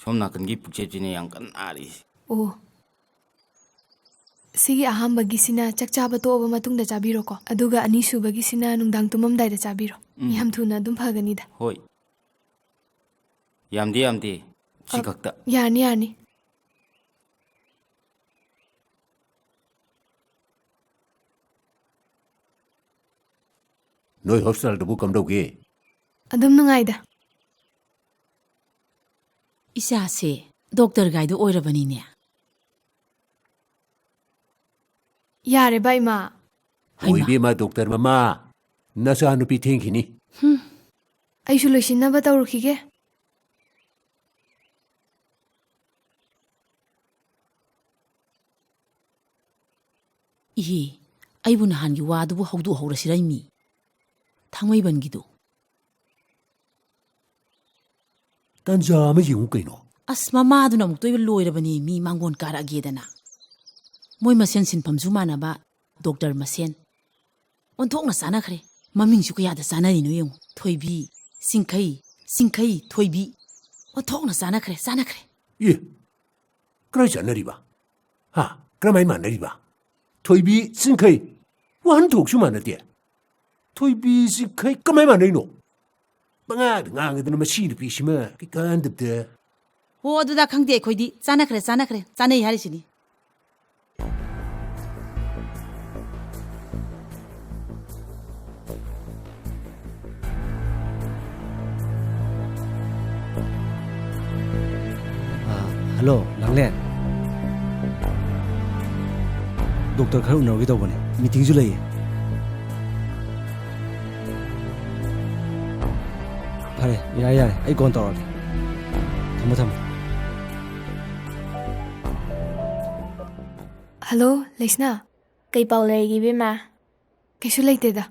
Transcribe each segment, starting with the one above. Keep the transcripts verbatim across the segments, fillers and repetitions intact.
ꯁꯣꯝ ꯅꯥꯀꯟꯒꯤ ꯄꯨꯛꯆꯦꯞꯁꯤꯅꯦ ꯌꯥꯝ ꯀꯟꯅ ꯅꯥꯔꯤꯁꯦ꯫ ꯑꯣ꯫ ꯁꯤꯒꯤ ꯑꯍꯥꯟꯕꯒꯤꯁꯤꯅ ꯆꯥꯛ ꯆꯥꯕ ꯇꯣꯛꯑꯕ ꯃꯇꯨꯡꯗ ꯆꯥꯕꯤꯔꯣꯀꯣ꯫ ꯑꯗꯨꯒ ꯑꯅꯤꯁꯨꯕꯒꯤꯁꯤꯅ ꯅꯨꯡꯗꯥꯡ ꯇꯨꯝꯃꯝꯗꯥꯏꯗ ꯆꯥꯕꯤꯔꯣ꯫ ꯎꯝ꯫ ꯌꯥꯝ ꯊꯨꯅ ꯑꯗꯨꯝ ꯐꯒꯅꯤꯗ꯫ ꯍꯣꯏ꯫ ꯌꯥꯝꯗꯦ, ꯌꯥꯝꯗꯦ꯫ ꯁꯤ ꯑ, ꯈꯛꯇ꯫ ꯌꯥꯔꯅꯤ, ꯌꯥꯔꯅꯤ꯫ ꯅꯣꯏ ꯍꯣꯁꯄꯤꯇꯥꯜꯗꯨꯕꯨ ꯀꯝꯗꯧꯒꯦ? ꯑꯗꯨꯝ ꯅꯨꯡꯉꯥꯏꯗ꯫ ꯏꯆꯥꯁꯦ ꯗꯣꯛꯇꯔ ꯒꯥꯏꯗꯨ ꯑꯣꯏꯔꯕꯅꯤꯅꯦ꯫ ꯌꯥꯔꯦꯕ, ꯏꯃꯥ꯫ ꯍꯩꯃꯥ꯫ ꯑꯣꯏꯕꯤꯃ ꯗꯣꯛꯇꯔ ꯃꯃꯥ, ꯅꯆꯥꯅꯨꯄꯤ ꯊꯦꯡꯈꯤꯅꯤ꯫ ꯍꯨꯝ꯫ ꯑꯩꯁꯨ ꯂꯣꯏꯁꯤꯟꯅꯕ ꯇꯧꯔꯨꯈꯤꯒꯦ꯫ ꯏꯍꯦ, ꯑꯩꯕꯨ ꯅꯍꯥꯟꯒꯤ ꯋꯥꯗꯨꯕꯨ ꯍꯧꯗꯣꯛꯍꯧꯔꯁꯤꯔ ꯏꯃꯤ? ꯊꯥꯡꯃꯩꯕꯟꯒꯤꯗꯨ꯫ ꯇꯟꯖꯥ ꯑꯃ ꯌꯦꯡꯉꯨ ꯀꯩꯅꯣ꯫ ꯑꯁ, ꯃꯃꯥꯗꯨꯅ ꯑꯃꯨꯛꯇꯣꯏꯕ ꯂꯣꯏꯔꯕꯅꯦ, ꯃꯤ ꯃꯥꯡꯒꯣꯟ ꯀꯥꯔꯛꯑꯒꯦꯗꯅ꯫ ꯃꯣꯏ ꯃꯁꯦꯟ ꯁꯤꯟꯐꯝꯁꯨ ꯃꯥꯟꯅꯕ, ꯗꯣꯛꯇꯔ ꯃꯁꯦꯟ꯫ ꯑꯣꯟꯊꯣꯛꯅ ꯆꯥꯟꯅꯈ꯭ꯔꯦ꯫ ꯃꯃꯤꯡꯁꯨ ꯀꯌꯥꯗ ꯆꯥꯟꯅꯔꯤꯅꯣ ꯌꯦꯡꯉꯨ꯫ ꯊꯣꯏꯕꯤ, ꯆꯤꯡꯈꯩ, ꯆꯤꯡꯈꯩ, ꯊꯣꯏꯕꯤ꯫ ꯑꯣꯟꯊꯣꯛꯅ ꯆꯥꯟꯅꯈ꯭ꯔꯦ, ꯆꯥꯟꯅꯈ꯭ꯔꯦ꯫ ꯑꯦ, ꯀꯔꯥꯏ ꯆꯥꯟꯅꯔꯤꯕ? ꯍꯥ? ꯀꯔꯝꯍꯥꯏ ꯃꯥꯟꯅꯔꯤꯕ? ꯊꯣꯏꯕꯤ, ꯆꯤꯡꯈꯩ꯫ ꯋꯥꯍꯟꯊꯣꯛꯁꯨ ꯃꯥꯟꯅꯗꯦ꯫ ꯊꯣꯏꯕꯤ, ꯆꯤꯡꯈꯩ ꯀꯃꯥꯏ ꯃꯥꯟꯅꯔꯤꯅꯣ? ꯄꯉꯥꯡꯗ ꯉꯥꯡꯉꯗꯅ ꯃꯁꯤ ꯅꯨꯄꯤꯁꯤꯃ ꯀꯩꯀꯥꯟꯗꯕꯗ꯫ ꯍꯣ, ꯑꯗꯨꯗ ꯈꯪꯗꯦ ꯑꯩꯈꯣꯏꯗꯤ꯫ ꯆꯥꯟꯅꯈ꯭ꯔꯦ, ꯆꯥꯟꯅꯈ꯭ꯔꯦ, ꯆꯥꯟꯅꯩ ꯍꯥꯏꯔꯤꯁꯤꯅꯤ꯫ ꯑ, ꯍꯜꯂꯣ, ꯂꯥꯡꯂꯦꯟ꯫ ꯗꯣꯛꯇꯔ ꯈꯔ ꯎꯅꯔꯨꯒꯦ ꯇꯧꯕꯅꯦ, ꯃꯤꯇꯤꯡꯁꯨ ꯂꯩꯌꯦ꯫ ꯐꯔꯦ, ꯌꯥꯔꯦ, ꯌꯥꯔꯦ, ꯑꯩ ꯀꯣꯟ ꯇꯧꯔꯛꯑꯒꯦ꯫ ꯊꯝꯃꯣ, ꯊꯝꯃꯣ꯫ ꯍꯜꯂꯣ, ꯂꯩꯁꯅꯥ꯫ ꯀꯩ ꯄꯥꯎ ꯂꯩꯔꯒꯦ, ꯏꯕꯦꯝꯃ? ꯀꯩꯁꯨ ꯂꯩꯇꯦꯗ꯫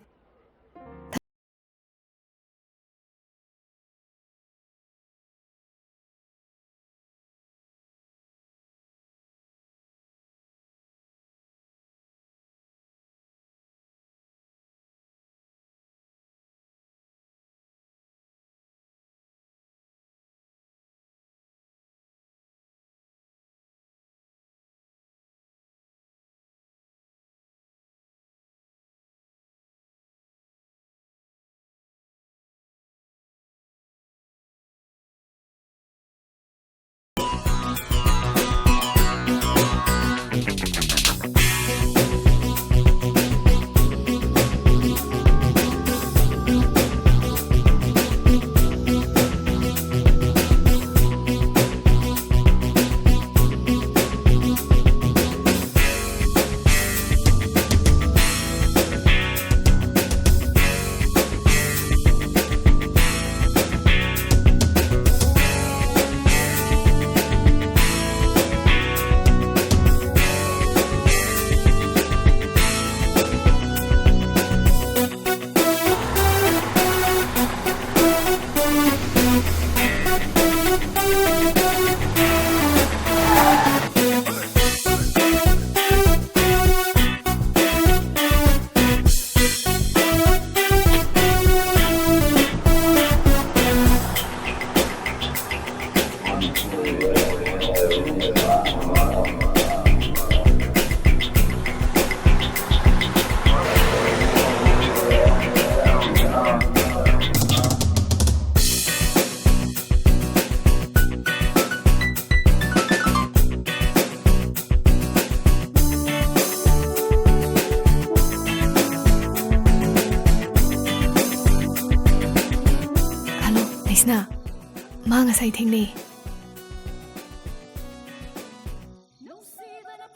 ꯃꯥ ꯉꯁꯥꯏ ꯊꯦꯡꯅꯩ꯫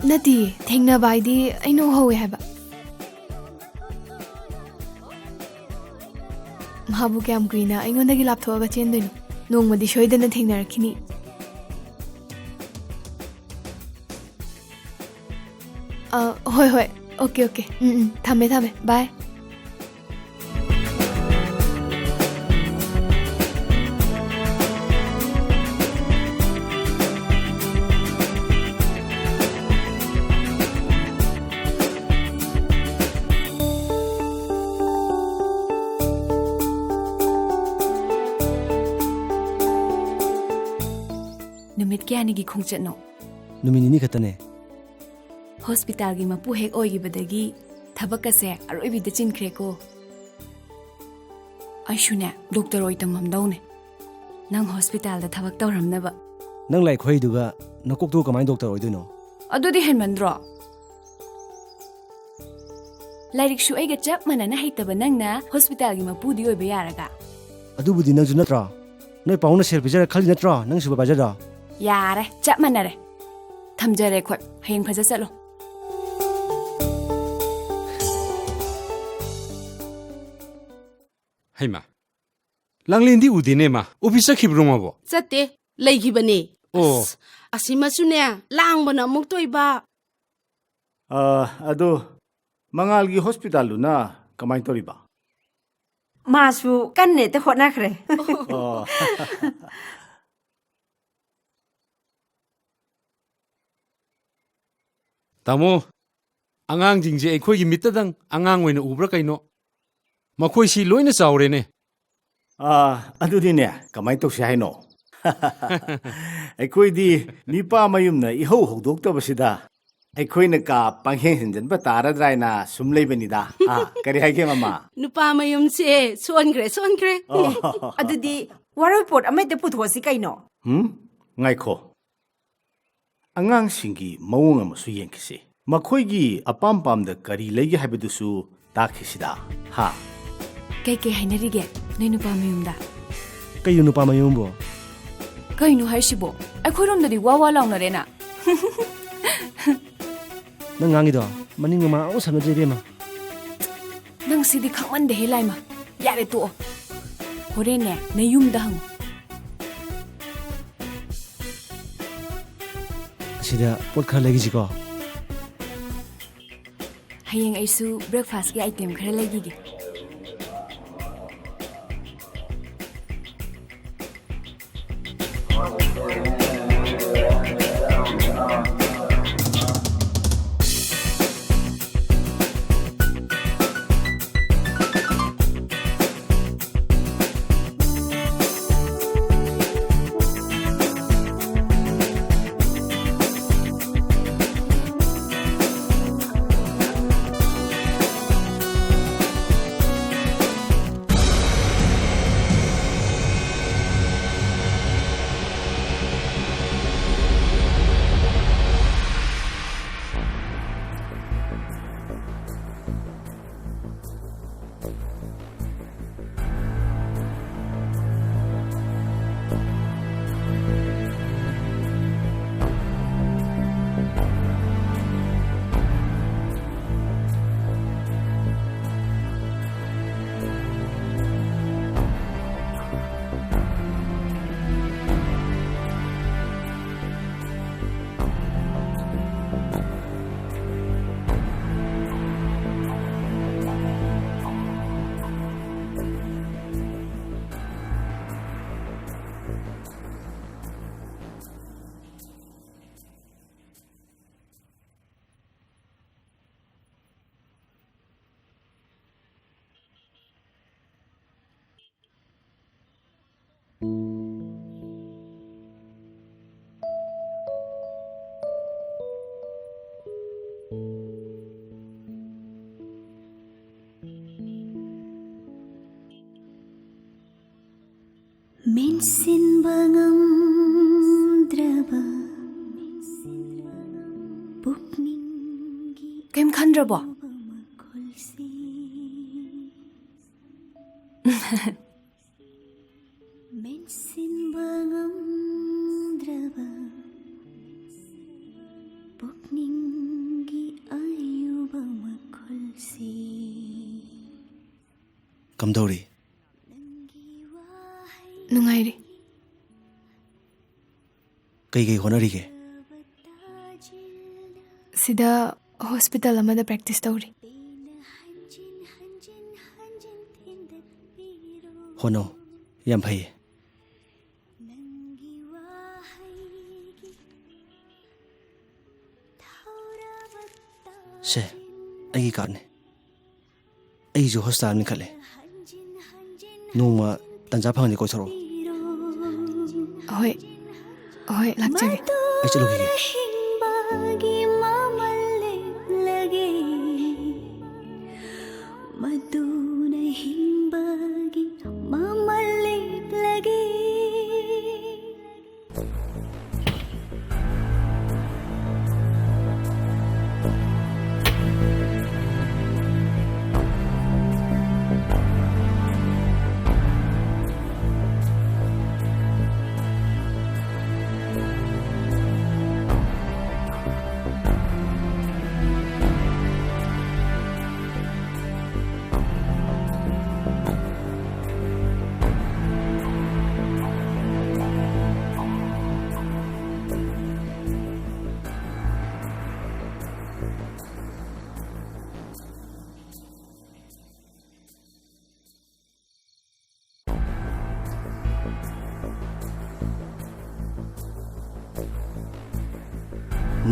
ꯅꯠꯇꯦ, ꯊꯦꯡꯅꯕ ꯍꯥꯏꯗꯤ ꯑꯩꯅ ꯎꯍꯧꯋꯦ ꯍꯥꯏꯕ꯫ ꯃꯥꯕꯨ ꯀꯌꯥꯝ ꯀꯨꯏꯅ ꯑꯩꯉꯣꯟꯗꯒꯤ ꯂꯥꯞꯊꯣꯛꯑꯒ ꯆꯦꯟꯗꯣꯏꯅꯣ? ꯅꯣꯡꯃꯗꯤ ꯁꯣꯏꯗꯅ ꯊꯦꯡꯅꯔꯛꯈꯤꯅꯤ꯫ ꯑ, ꯍꯣꯏ, ꯍꯣꯏ꯫ Okay, okay. Um, um. ꯊꯝꯃꯦ, ꯊꯝꯃꯦ꯫ ꯕꯥꯏ꯫ ꯅꯨꯃꯤꯠ ꯀꯌꯥꯅꯤꯒꯤ ꯈꯣꯡꯆꯠꯅꯣ? ꯅꯨꯃꯤꯠ ꯅꯤꯅꯤ ꯈꯛꯇꯅꯦ꯫ ꯍꯣꯁꯄꯤꯇꯥꯜꯒꯤ ꯃꯄꯨ ꯍꯦꯛ ꯑꯣꯏꯈꯤꯕꯗꯒꯤ ꯊꯕꯛꯀꯁꯦ ꯑꯔꯣꯏꯕꯤꯗ ꯆꯤꯟꯈ꯭ꯔꯦꯀꯣ꯫ ꯑꯩꯁꯨꯅꯦ, ꯗꯣꯛꯇꯔ ꯑꯣꯏ ꯇꯝꯃꯝꯗꯧꯅꯦ꯫ ꯅꯪ ꯍꯣꯁꯄꯤꯇꯥꯜꯗ ꯊꯕꯛ ꯇꯧꯔꯝꯅꯕ꯫ ꯅꯪ ꯂꯥꯏꯔꯤꯛ ꯈꯨꯍꯩꯗꯨꯒ ꯅꯀꯣꯛꯇꯨ ꯀꯃꯥꯏꯅ ꯗꯣꯛꯇꯔ ꯑꯣꯏꯗꯣꯏꯅꯣ? ꯑꯗꯨꯗꯤ ꯍꯦꯟꯃꯟꯗ꯭ꯔꯣ? ꯂꯥꯏꯔꯤꯛꯁꯨ ꯑꯩꯒ ꯆꯞ ꯃꯥꯟꯅꯅ ꯍꯩꯇꯕ ꯅꯪꯅ ꯍꯣꯁꯄꯤꯇꯥꯜꯒꯤ ꯃꯄꯨꯗꯤ ꯑꯣꯏꯕ ꯌꯥꯔꯒ꯫ ꯑꯗꯨꯕꯨꯗꯤ ꯅꯪꯁꯨ ꯅꯠꯇ꯭ꯔꯣ? ꯅꯣꯏ ꯄꯥꯎꯅ ꯁꯦꯜ ꯄꯤꯖꯔ ꯈꯜꯂꯤ ꯅꯠꯇ꯭ꯔꯣ ꯅꯪ ꯁꯨꯄꯔꯚꯥꯏꯖꯔꯗꯣ? ꯌꯥꯔꯦ, ꯆꯞ ꯃꯥꯟꯅꯔꯦ꯫ ꯊꯝꯖꯔꯦ ꯑꯩꯈꯣꯏ꯫ ꯍꯌꯦꯡ ꯐꯖ ꯆꯠꯂꯣ꯫ ꯍꯩꯃꯥ, ꯂꯥꯡꯂꯦꯟꯗꯤ ꯎꯗꯦꯅꯦ ꯃꯥ꯫ ꯑꯣꯐꯤꯁ ꯆꯠꯈꯤꯕ꯭ꯔꯣ ꯃꯥꯕꯣ? ꯆꯠꯇꯦ, ꯂꯩꯈꯤꯕꯅꯦ꯫ ꯑꯣ꯫ ꯑꯁ, ꯑꯁꯤꯃꯁꯨꯅꯦ, ꯂꯥꯡꯕꯅ ꯑꯃꯨꯛ ꯇꯣꯏꯕ꯫ ꯑ, ꯑꯗꯣ ꯃꯉꯥꯜꯒꯤ ꯍꯣꯁꯄꯤꯇꯥꯜꯗꯨꯅ ꯀꯃꯥꯏꯅ ꯇꯧꯔꯤꯕ? ꯃꯥꯁꯨ ꯀꯟꯅ ꯍꯦꯛꯇ ꯍꯣꯠꯅꯈ꯭ꯔꯦ꯫ ꯑꯣ꯫ ꯇꯥꯃꯣ, ꯑꯉꯥꯡꯁꯤꯡꯁꯦ ꯑꯩꯈꯣꯏꯒꯤ ꯃꯤꯠꯇꯗꯪ ꯑꯉꯥꯡ ꯑꯣꯏꯅ ꯎꯕ꯭ꯔꯥ ꯀꯩꯅꯣ? ꯃꯈꯣꯏꯁꯤ ꯂꯣꯏꯅ ꯆꯥꯎꯔꯦꯅꯦ꯫ ꯑꯥ, ꯑꯗꯨꯗꯤꯅꯦ, ꯀꯃꯥꯏꯅ ꯇꯧꯁꯤ ꯍꯥꯏꯅꯣ? ꯑꯩꯈꯣꯏꯗꯤ ꯅꯤꯄꯥ ꯃꯌꯨꯝꯅ ꯏꯍꯧ ꯍꯧꯗꯣꯛꯇꯕꯁꯤꯗ ꯑꯩꯈꯣꯏꯅ ꯀꯥ ꯄꯪꯍꯦꯟ ꯍꯦꯟꯖꯟꯕ ꯇꯥꯔꯗ꯭ꯔꯥ ꯍꯥꯏꯅ ꯁꯨꯝ ꯂꯩꯕꯅꯤꯗ꯫ ꯑꯥ, ꯀꯔꯤ ꯍꯥꯏꯒꯦ, ꯃꯃꯥ? ꯅꯨꯄꯥ ꯃꯌꯨꯝꯁꯦ ꯁꯣꯟꯈ꯭ꯔꯦ, ꯁꯣꯟꯈ꯭ꯔꯦ꯫ ꯑꯣ꯫ ꯑꯗꯨꯗꯤ ꯋꯥꯔꯣꯏꯄꯣꯠ ꯑꯃ ꯍꯦꯛꯇ ꯄꯨꯊꯣꯛꯑꯁꯤ ꯀꯩꯅꯣ? ꯍꯨꯝ? ꯉꯥꯏꯈꯣ꯫ ꯑꯉꯥꯡꯁꯤꯡꯒꯤ ꯃꯑꯣꯡ ꯑꯃꯁꯨ ꯌꯦꯡꯈꯤꯁꯤ꯫ ꯃꯈꯣꯏꯒꯤ ꯑꯄꯥꯝ ꯄꯥꯝꯗ ꯀꯔꯤ ꯂꯩꯒꯦ ꯍꯥꯏꯕꯗꯨꯁꯨ ꯇꯥꯛꯈꯤꯁꯤꯗ, ꯍꯥ? ꯀꯩ ꯀꯩ ꯍꯥꯏꯅꯔꯤꯒꯦ ꯅꯣꯏ ꯅꯨꯄꯥ ꯃꯌꯨꯝꯗ? ꯀꯩꯅꯣ ꯅꯨꯄꯥ ꯃꯌꯨꯝꯕꯣ? ꯀꯩꯅꯣ ꯍꯥꯏꯁꯤꯕꯣ? ꯑꯩꯈꯣꯏꯔꯣꯝꯗꯗꯤ ꯋꯥ ꯋꯥ ꯂꯥꯎꯅꯔꯦꯅ꯫ ꯅꯪ ꯉꯥꯡꯉꯤꯗꯣ ꯃꯅꯤꯡ ꯃꯃꯥꯡ ꯑꯃꯨꯛ ꯁꯝꯅꯗ꯭ꯔꯦ, ꯏꯕꯦꯝꯃ꯫ ꯅꯪ ꯁꯤꯗꯤ ꯈꯪꯃꯟꯗꯦꯍꯦ, ꯂꯥꯏꯃ꯫ ꯌꯥꯔꯦ, ꯇꯣꯛꯑꯣ꯫ ꯍꯣꯔꯦꯟꯅꯦ, ꯅꯌꯨꯝꯗ ꯍꯪꯉꯨ꯫ ꯑꯁꯤꯗ ꯄꯣꯠ ꯈꯔ ꯂꯩꯈꯤꯁꯤꯀꯣ꯫ ꯍꯌꯦꯡ ꯑꯩꯁꯨ breakfastꯀꯤ item ꯈꯔ ꯂꯩꯈꯤꯒꯦ꯫ ꯃꯦꯟꯁꯤꯟꯕ ꯉꯝꯗ꯭ꯔꯕ ꯄꯨꯛꯅꯤꯡꯒꯤ ꯀꯩꯝ ꯈꯟꯗ꯭ꯔꯕꯣ? ꯃꯈꯣꯜꯁꯦ꯫ ꯃꯦꯟꯁꯤꯟꯕ ꯉꯝ ꯀꯝꯗꯧꯔꯤ? ꯅꯨꯡꯉꯥꯏꯔꯤ꯫ ꯀꯩꯀꯩ ꯍꯣꯠꯅꯔꯤꯒꯦ? ꯁꯤꯗ ꯍꯣꯁꯄꯤꯇꯥꯜ ꯑꯃꯗ ꯄ꯭ꯔꯦꯛꯇꯤꯁ ꯇꯧꯔꯤ꯫ ꯍꯣꯠꯅꯧ, ꯌꯥꯝ ꯐꯩꯌꯦ꯫ ꯁꯦ, ꯑꯩꯒꯤ ꯀꯥꯔꯠꯅꯦ꯫ ꯑꯩꯁꯨ ꯍꯣꯁꯄꯤꯇꯥꯜ ꯂꯤꯡꯈꯠꯂꯦ꯫ ꯅꯣꯡꯃ ꯇꯟꯖꯥ ꯐꯪꯉꯗꯤ ꯀꯣꯏꯊꯣꯔꯛꯑꯣ꯫ ꯍꯣꯏ, ꯍꯣꯏ, ꯂꯥꯛꯆꯒꯦ꯫ ꯑꯩ ꯆꯠꯂꯨꯈꯤꯒꯦ꯫ ꯍꯤꯡꯕꯒꯤ ꯃꯃꯜ ꯂꯦꯞꯂꯒꯦ꯫ ꯃꯗꯨꯅ ꯍꯤꯡꯕꯒꯤ ꯃꯃꯜ ꯂꯦꯞꯂꯒꯦ꯫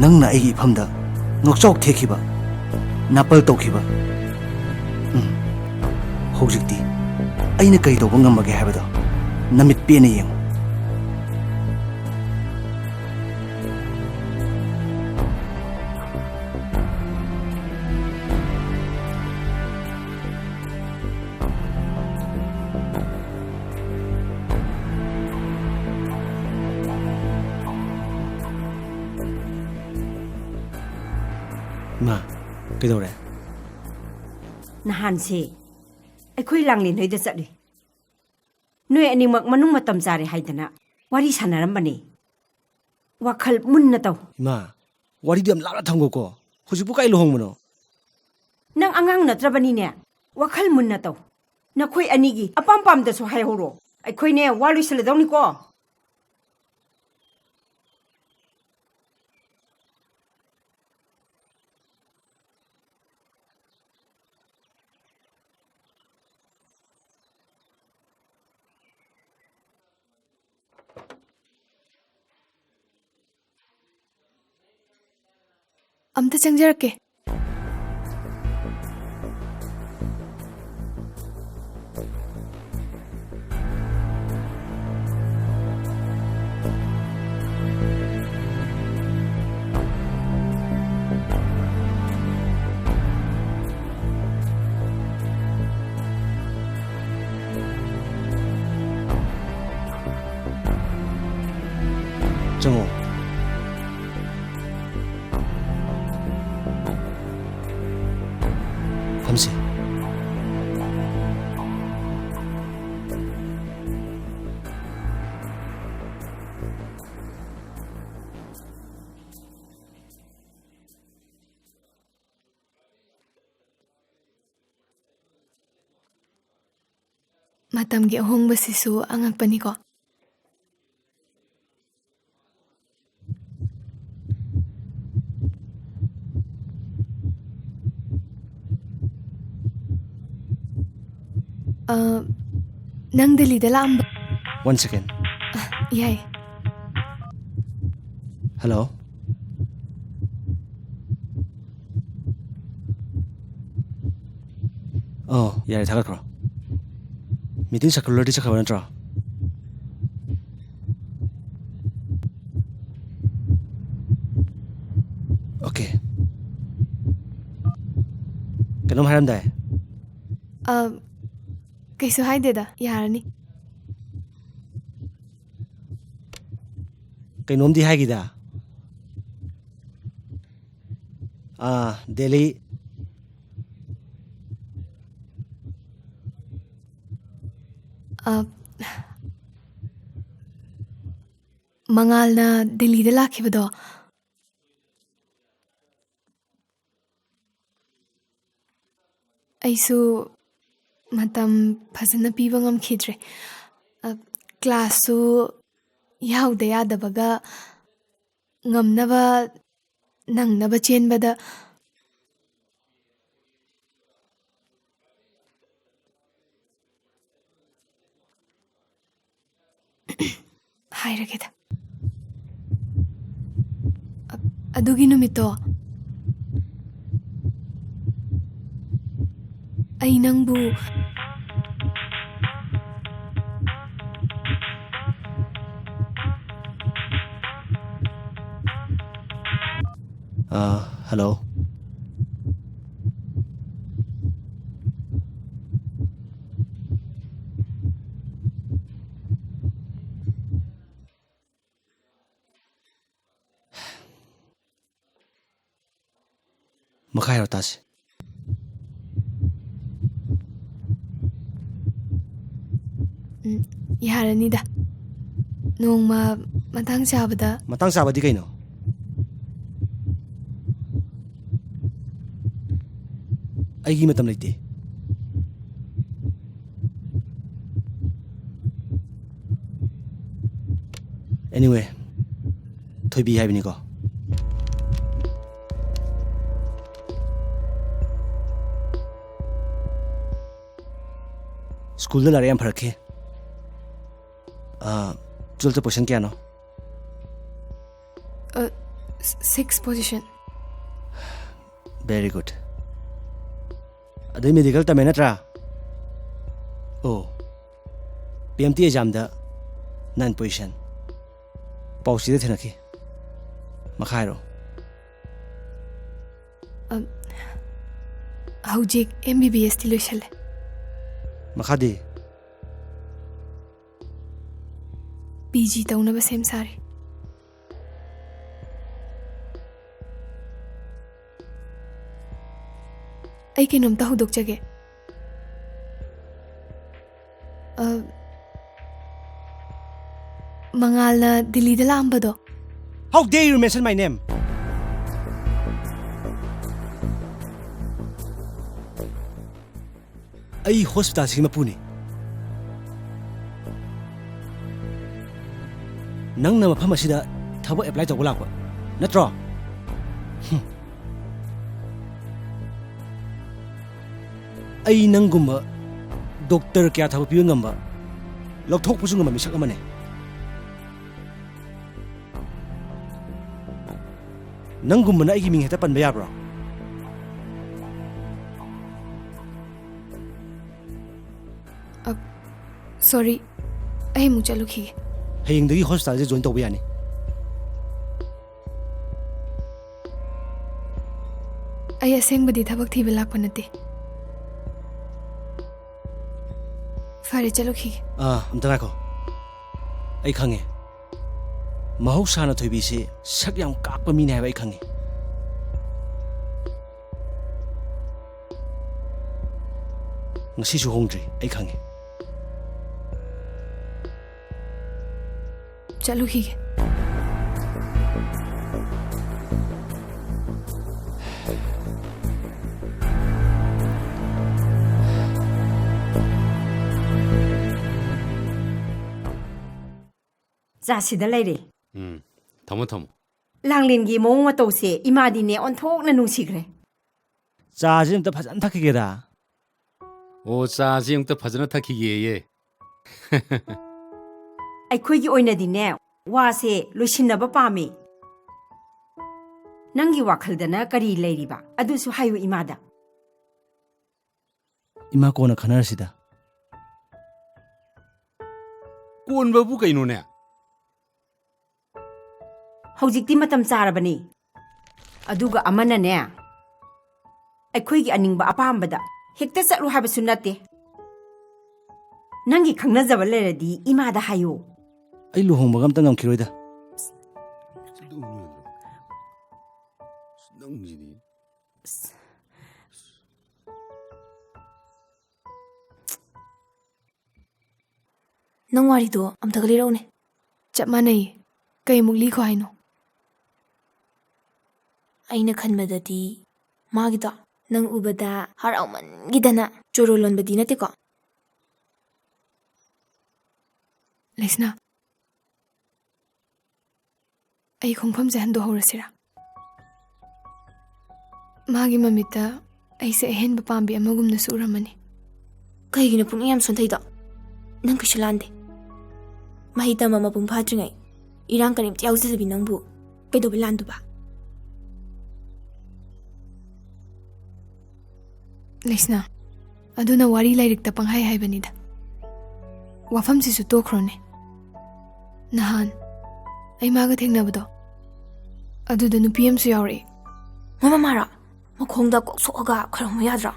ꯅꯪꯅ ꯑꯩꯒꯤ ꯏꯐꯝꯗ ꯉꯣꯛꯆꯥꯎ ꯊꯦꯛꯈꯤꯕ, ꯅꯥꯄꯜ ꯇꯧꯈꯤꯕ, ꯎꯝ, ꯍꯧꯖꯤꯛꯇꯤ ꯑꯩꯅ ꯀꯔꯤ ꯇꯧꯕ ꯉꯝꯃꯒꯦ ꯍꯥꯏꯕꯗꯣ ꯅꯃꯤꯠ ꯄꯦꯟꯅ ꯌꯦꯡꯉꯨ꯫ ꯏꯃꯥ, ꯀꯩꯗꯧꯔꯦ? ꯅꯍꯥꯟꯁꯦ ꯑꯩꯈꯣꯏ ꯂꯥꯡꯂꯦꯟ ꯍꯣꯏꯗ ꯆꯠꯂꯨꯏ꯫ ꯅꯣꯏ ꯑꯅꯤꯃꯛ ꯃꯅꯨꯡ ꯃꯇꯝ ꯆꯥꯔꯦ ꯍꯥꯏꯗꯅ ꯋꯥꯔꯤ ꯁꯥꯟꯅꯔꯝꯕꯅꯦ꯫ ꯋꯥꯈꯜ ꯃꯨꯟꯅ ꯇꯧ꯫ ꯏꯃꯥ, ꯋꯥꯔꯤꯗꯨ ꯌꯥꯝ ꯂꯥꯞꯅ ꯊꯝꯒꯣꯀꯣ꯫ ꯍꯧꯖꯤꯛꯄꯨ ꯀꯥꯏ ꯂꯨꯍꯣꯡꯕꯅꯣ? ꯅꯪ ꯑꯉꯥꯡ ꯅꯠꯇ꯭ꯔꯕꯅꯤꯅꯦ꯫ ꯋꯥꯈꯜ ꯃꯨꯟꯅ ꯇꯧ꯫ ꯅꯈꯣꯏ ꯑꯅꯤꯒꯤ ꯑꯄꯥꯝ ꯄꯥꯝꯗꯁꯨ ꯍꯥꯏꯍꯧꯔꯣ꯫ ꯑꯩꯈꯣꯏꯅꯦ, ꯋꯥ ꯂꯣꯏꯁꯤꯜꯂꯗꯧꯅꯤꯀꯣ꯫ ꯑꯝꯇ ꯆꯪꯖꯔꯛꯀꯦ꯫ ꯆꯪꯉꯣ꯫ ꯐꯝꯁꯤ꯫ ꯃꯇꯝꯒꯤ ꯑꯍꯣꯡꯕꯁꯤꯁꯨ ꯑꯉꯛꯄꯅꯤꯀꯣ꯫ ꯑ, ꯅꯪ ꯗꯦꯜꯂꯤꯗ ꯂꯥꯛꯑꯝꯕ? One second. ꯑ, ꯌꯥꯏ꯫ Hello. ꯑꯣ, ꯌꯥꯔꯦ, ꯊꯥꯒꯠꯈ꯭ꯔꯣ꯫ Meeting circular ꯗꯤ ꯆꯠꯈ꯭ꯔꯕ ꯅꯠꯇ꯭ꯔꯣ? Okay. ꯀꯩꯅꯣꯝ ꯍꯥꯏꯔꯝꯗꯥꯏ? ꯑ, ꯀꯩꯁꯨ ꯍꯥꯏꯗꯦꯗ, ꯌꯥꯔꯅꯤ꯫ ꯀꯩꯅꯣꯝꯗꯤ ꯍꯥꯏꯈꯤꯗ꯫ ꯑꯥ, ꯗꯦꯜꯂꯤ꯫ ꯑ, ꯃꯉꯥꯜꯅ ꯗꯦꯜꯂꯤꯗ ꯂꯥꯛꯈꯤꯕꯗꯣ, ꯑꯩꯁꯨ ꯃꯇꯝ ꯐꯖꯅ ꯄꯤꯕ ꯉꯝꯈꯤꯗ꯭ꯔꯦ꯫ ꯑ, ꯀ꯭ꯂꯥꯁꯁꯨ ꯌꯥꯎꯗ ꯌꯥꯗꯕꯒ ꯉꯝꯅꯕ, ꯅꯪꯅꯕ ꯆꯦꯟꯕꯗ ꯍꯥꯏꯔꯒꯦꯗ꯫ ꯑ-, ꯑꯗꯨꯒꯤ ꯅꯨꯃꯤꯠꯇꯣ ꯑꯩ ꯅꯪꯕꯨ ꯑ, ꯍꯜꯂꯣ꯫ ꯃꯈꯥ ꯍꯥꯏꯔꯣ ꯇꯥꯁꯤ꯫ ꯎꯝ, ꯌꯥꯔꯅꯤꯗ꯫ ꯅꯣꯡꯃ ꯃꯇꯥꯡ ꯆꯥꯕꯗ꯫ ꯃꯇꯥꯡ ꯆꯥꯕꯗꯤ ꯀꯩꯅꯣ? ꯑꯩꯒꯤ ꯃꯇꯝ ꯂꯩꯇꯦ꯫ Anyway, ꯊꯣꯏꯕꯤ ꯍꯥꯏꯕꯅꯤꯀꯣ꯫ ꯁ꯭ꯀꯨꯜꯗ ꯂꯥꯏꯔꯤꯛ ꯌꯥꯝ ꯐꯔꯛꯈꯤ꯫ ꯑꯥ, ꯇꯨꯋꯦꯜꯐꯇ ꯄꯣꯖꯤꯁꯟ ꯀꯌꯥꯅꯣ? ꯑ, ꯁꯤꯛꯁ ꯄꯣꯖꯤꯁꯟ꯫ Very good. ꯑꯗꯩ ꯃꯦꯗꯤꯀꯦꯜ ꯇꯝꯃꯦ ꯅꯠꯇ꯭ꯔꯥ? ꯑꯣ, ꯄꯤ ꯑꯦꯝ ꯇꯤ ꯑꯦꯛꯖꯥꯝꯗ ꯅꯥꯏꯟ ꯄꯣꯖꯤꯁꯟ꯫ ꯄꯥꯎꯆꯦꯗ ꯊꯦꯡꯅꯈꯤ꯫ ꯃꯈꯥ ꯍꯥꯏꯔꯣ꯫ ꯑ, ꯍꯧꯖꯤꯛ ꯑꯦꯝ ꯕꯤ ꯕꯤ ꯑꯦꯁ ꯇꯤ ꯂꯣꯏꯁꯜꯂꯦ꯫ ꯃꯈꯥꯗꯤ? ꯄꯤ ꯖꯤ ꯇꯧꯅꯕ ꯁꯦꯝ ꯁꯥꯔꯤ꯫ ꯑꯩ ꯀꯩꯅꯣꯝꯇ ꯍꯧꯗꯣꯛꯆꯒꯦ꯫ ꯑ, ꯃꯉꯥꯜꯅ ꯗꯤꯜꯂꯤꯗ ꯂꯥꯛꯑꯝꯕꯗꯣ꯫ How dare you mention my name? ꯑꯩ ꯍꯣꯁꯄꯤꯇꯥꯜꯁꯤꯒꯤ ꯃꯄꯨꯅꯤ꯫ ꯅꯪꯅ ꯃꯐꯝ ꯑꯁꯤꯗ ꯊꯕꯛ ꯑꯦꯄ꯭ꯂꯥꯏ ꯇꯧꯕ ꯂꯥꯛꯄ ꯅꯠꯇ꯭ꯔꯣ? ꯍꯨꯝ꯫ ꯑꯩ ꯅꯪꯒꯨꯝꯕ ꯗꯣꯛꯇꯔ ꯀꯌꯥ ꯊꯕꯛ ꯄꯤꯕ ꯉꯝꯕ, ꯂꯧꯊꯣꯛꯄꯁꯨ ꯉꯝꯕ ꯃꯤꯁꯛ ꯑꯃꯅꯦ꯫ ꯅꯪꯒꯨꯝꯕꯅ ꯑꯩꯒꯤ ꯃꯤꯡ ꯍꯦꯛꯇ ꯄꯟꯕ ꯌꯥꯕ꯭ꯔꯣ? ꯑ, ꯁꯣꯔꯤ, ꯑꯩ ꯑꯃꯨꯛ ꯆꯠꯂꯨꯈꯤꯒꯦ꯫ ꯍꯌꯦꯡꯗꯒꯤ ꯍꯣꯁꯄꯤꯇꯥꯜꯁꯦ ꯖꯣꯏꯟ ꯇꯧꯕ ꯌꯥꯅꯤ꯫ ꯑꯩ ꯑꯁꯦꯡꯕꯗꯤ ꯊꯕꯛ ꯊꯤꯕ ꯂꯥꯛꯄ ꯅꯠꯇꯦ꯫ ꯐꯔꯦ, ꯆꯠꯂꯨꯈꯤꯒꯦ꯫ ꯑꯥ, ꯑꯝꯇ ꯉꯥꯏꯈꯣ꯫ ꯑꯩ ꯈꯪꯉꯦ꯫ ꯃꯍꯧꯁꯥꯅ ꯊꯣꯏꯕꯤꯁꯦ ꯁꯛ ꯌꯥꯝ ꯀꯥꯛꯄ ꯃꯤꯅꯦ ꯍꯥꯏꯕ ꯑꯩ ꯈꯪꯉꯦ꯫ ꯉꯁꯤꯁꯨ ꯍꯣꯡꯗ꯭ꯔꯤ, ꯑꯩ ꯈꯪꯉꯦ꯫ ꯆꯠꯂꯨꯈꯤꯒꯦ꯫ ꯆꯥꯁꯤꯗ ꯂꯩꯔꯦ꯫ ꯎꯝ, ꯊꯝꯃꯣ, ꯊꯝꯃꯣ꯫ ꯂꯥꯡꯂꯦꯟꯒꯤ ꯃꯑꯣꯡ ꯃꯇꯧꯁꯦ ꯏꯃꯥꯗꯤꯅꯦ ꯑꯣꯟꯊꯣꯛꯅ ꯅꯨꯡꯁꯤꯈ꯭ꯔꯦ꯫ ꯆꯥꯁꯤ ꯑꯝꯇ ꯐꯖꯅ ꯊꯛꯈꯤꯒꯦꯗ꯫ ꯑꯣ, ꯆꯥꯁꯤ ꯑꯝꯇ ꯐꯖꯅ ꯊꯛꯈꯤꯒꯦꯌꯦ꯫ ꯑꯩꯈꯣꯏꯒꯤ ꯑꯣꯏꯅꯗꯤꯅꯦ, ꯋꯥꯁꯦ ꯂꯣꯏꯁꯤꯟꯅꯕ ꯄꯥꯝꯃꯤ꯫ ꯅꯪꯒꯤ ꯋꯥꯈꯜꯗꯅ ꯀꯔꯤ ꯂꯩꯔꯤꯕ? ꯑꯗꯨꯁꯨ ꯍꯥꯏꯌꯨ ꯏꯃꯥꯗ꯫ ꯏꯃꯥ, ꯀꯣꯟꯅ ꯈꯟꯅꯔꯁꯤꯗ꯫ ꯀꯣꯟꯕꯕꯨ ꯀꯩꯅꯣꯅꯦ? ꯍꯧꯖꯤꯛꯇꯤ ꯃꯇꯝ ꯆꯥꯔꯕꯅꯤ꯫ ꯑꯗꯨꯒ ꯑꯃꯅꯅꯦ, ꯑꯩꯈꯣꯏꯒꯤ ꯑꯅꯤꯡꯕ ꯑꯄꯥꯝꯕꯗ ꯍꯦꯛꯇ ꯆꯠꯂꯨ ꯍꯥꯏꯕꯁꯨ ꯅꯠꯇꯦ꯫ ꯅꯪꯒꯤ ꯈꯪꯅꯖꯕ ꯂꯩꯔꯗꯤ ꯏꯃꯥꯗ ꯍꯥꯏꯌꯨ꯫ ꯑꯩ ꯂꯨꯍꯣꯡꯕꯒ ꯑꯝꯇ ꯉꯝꯈꯤꯔꯣꯏꯗ꯫ ꯅꯪꯁꯤꯗꯤ꯫ ꯅꯪ ꯋꯥꯔꯤꯗꯣ ꯑꯝꯇꯒ ꯂꯤꯔꯛꯎꯅꯦ꯫ ꯆꯞ ꯃꯥꯟꯅꯩꯌꯦ꯫ ꯀꯩꯃꯨꯛ ꯂꯤꯈꯣ ꯍꯥꯏꯅꯣ? ꯑꯩꯅ ꯈꯟꯕꯗꯗꯤ ꯃꯥꯒꯤꯗꯣ ꯅꯪ ꯎꯕꯗ ꯍꯔꯥꯎꯃꯟꯒꯤꯗꯅ ꯆꯣꯔꯣ ꯂꯣꯟꯕꯗꯤ ꯅꯠꯇꯦꯀꯣ? ꯂꯩꯁꯅꯥ, ꯑꯩ ꯈꯣꯡꯐꯝꯁꯦ ꯍꯟꯗꯣꯛꯍꯧꯔꯁꯤꯔꯥ? ꯃꯥꯒꯤ ꯃꯃꯤꯠꯇ ꯑꯩꯁꯦ ꯑꯍꯦꯟꯕ ꯄꯥꯝꯕꯤ ꯑꯃꯒꯨꯝꯅꯁꯨ ꯎꯔꯝꯃꯅꯤ꯫ ꯀꯩꯒꯤꯅꯣ ꯄꯨꯛꯅꯤꯡ ꯌꯥꯝ ꯁꯣꯟꯊꯩꯗꯣ? ꯅꯪ ꯀꯩꯁꯨ ꯂꯥꯟꯗꯦ꯫ ꯃꯍꯩ ꯇꯝꯕ ꯃꯄꯨꯡ ꯐꯥꯗ꯭ꯔꯤꯉꯩ ꯏꯔꯥꯡ ꯀꯔꯤꯝꯇ ꯌꯥꯎꯖꯗꯕꯤ ꯅꯪꯕꯨ ꯀꯩꯗꯧꯕ ꯂꯥꯟꯗꯨꯕ? ꯂꯩꯁꯅꯥ, ꯑꯗꯨꯅ ꯋꯥꯔꯤ ꯂꯥꯏꯔꯤꯛꯇ ꯄꯪꯍꯥꯏ ꯍꯥꯏꯕꯅꯤꯗ꯫ ꯋꯥꯐꯝꯁꯤꯁꯨ ꯇꯣꯛꯈ꯭ꯔꯣꯅꯦ꯫ ꯅꯍꯥꯟ ꯑꯩ ꯃꯥꯒ ꯊꯦꯡꯅꯕꯗꯣ, ꯑꯗꯨꯗ ꯅꯨꯄꯤ ꯑꯃꯁꯨ ꯌꯥꯎꯔꯛꯏ꯫ ꯃꯣꯏ ꯃꯃꯥꯔꯣ? ꯃꯈꯣꯡꯗ ꯀꯣꯛ ꯁꯣꯛꯑꯒ ꯈꯣꯏꯔꯝꯃꯨ ꯌꯥꯗ꯭ꯔꯣ?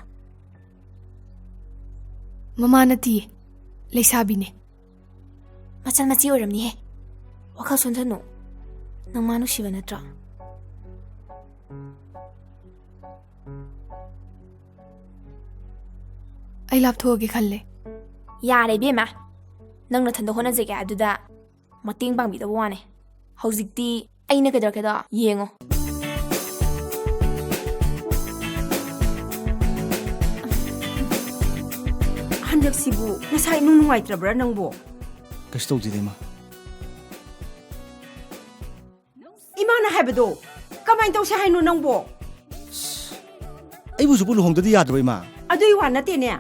ꯃꯃꯥ ꯅꯠꯇꯤꯌꯦ, ꯂꯩꯁꯥꯕꯤꯅꯦ꯫ ꯃꯆꯟ ꯃꯆꯦ ꯑꯣꯏꯔꯝꯅꯤꯍꯦ꯫ ꯋꯥꯈꯜ ꯁꯣꯟꯊꯅꯨ꯫ ꯅꯪ ꯃꯥ ꯅꯨꯡꯁꯤꯕ ꯅꯠꯇ꯭ꯔꯣ? ꯑꯩ ꯂꯥꯞꯊꯣꯛꯑꯒꯦ ꯈꯜꯂꯦ꯫ ꯌꯥꯔꯦ ꯏꯕꯦꯝꯃ꯫ ꯅꯪ ꯅꯊꯟꯗ ꯍꯣꯠꯅꯖꯒꯦ ꯍꯥꯏꯗꯨꯗ ꯃꯇꯦꯡ ꯄꯥꯡꯕꯤꯗꯕ ꯋꯥꯅꯦ꯫ ꯍꯧꯖꯤꯛꯇꯤ ꯑꯩꯅ ꯀꯩꯗꯧꯔꯛꯀꯦꯗꯣ ꯌꯦꯡꯉꯣ꯫ ꯍꯟꯗꯛꯁꯤꯕꯨ ꯅꯁꯥ ꯏꯅꯨꯡ ꯅꯨꯡꯉꯥꯏꯇ꯭ꯔꯕ꯭ꯔꯥ ꯅꯪꯕꯣ? ꯀꯩꯁꯨ ꯇꯧꯗꯦꯗ, ꯏꯃꯥ꯫ ꯏꯃꯥꯅ ꯍꯥꯏꯕꯗꯣ ꯀꯃꯥꯏꯅ ꯇꯧꯁꯦ ꯍꯥꯏꯅꯣ ꯅꯪꯕꯣ? ꯑꯩꯕꯨꯁꯨ ꯄꯨꯟꯅ ꯂꯨꯍꯣꯡꯗꯗꯤ ꯌꯥꯗ꯭ꯔꯣ, ꯏꯃꯥ? ꯑꯗꯨꯏ ꯋꯥ ꯅꯠꯇꯦꯅꯦ꯫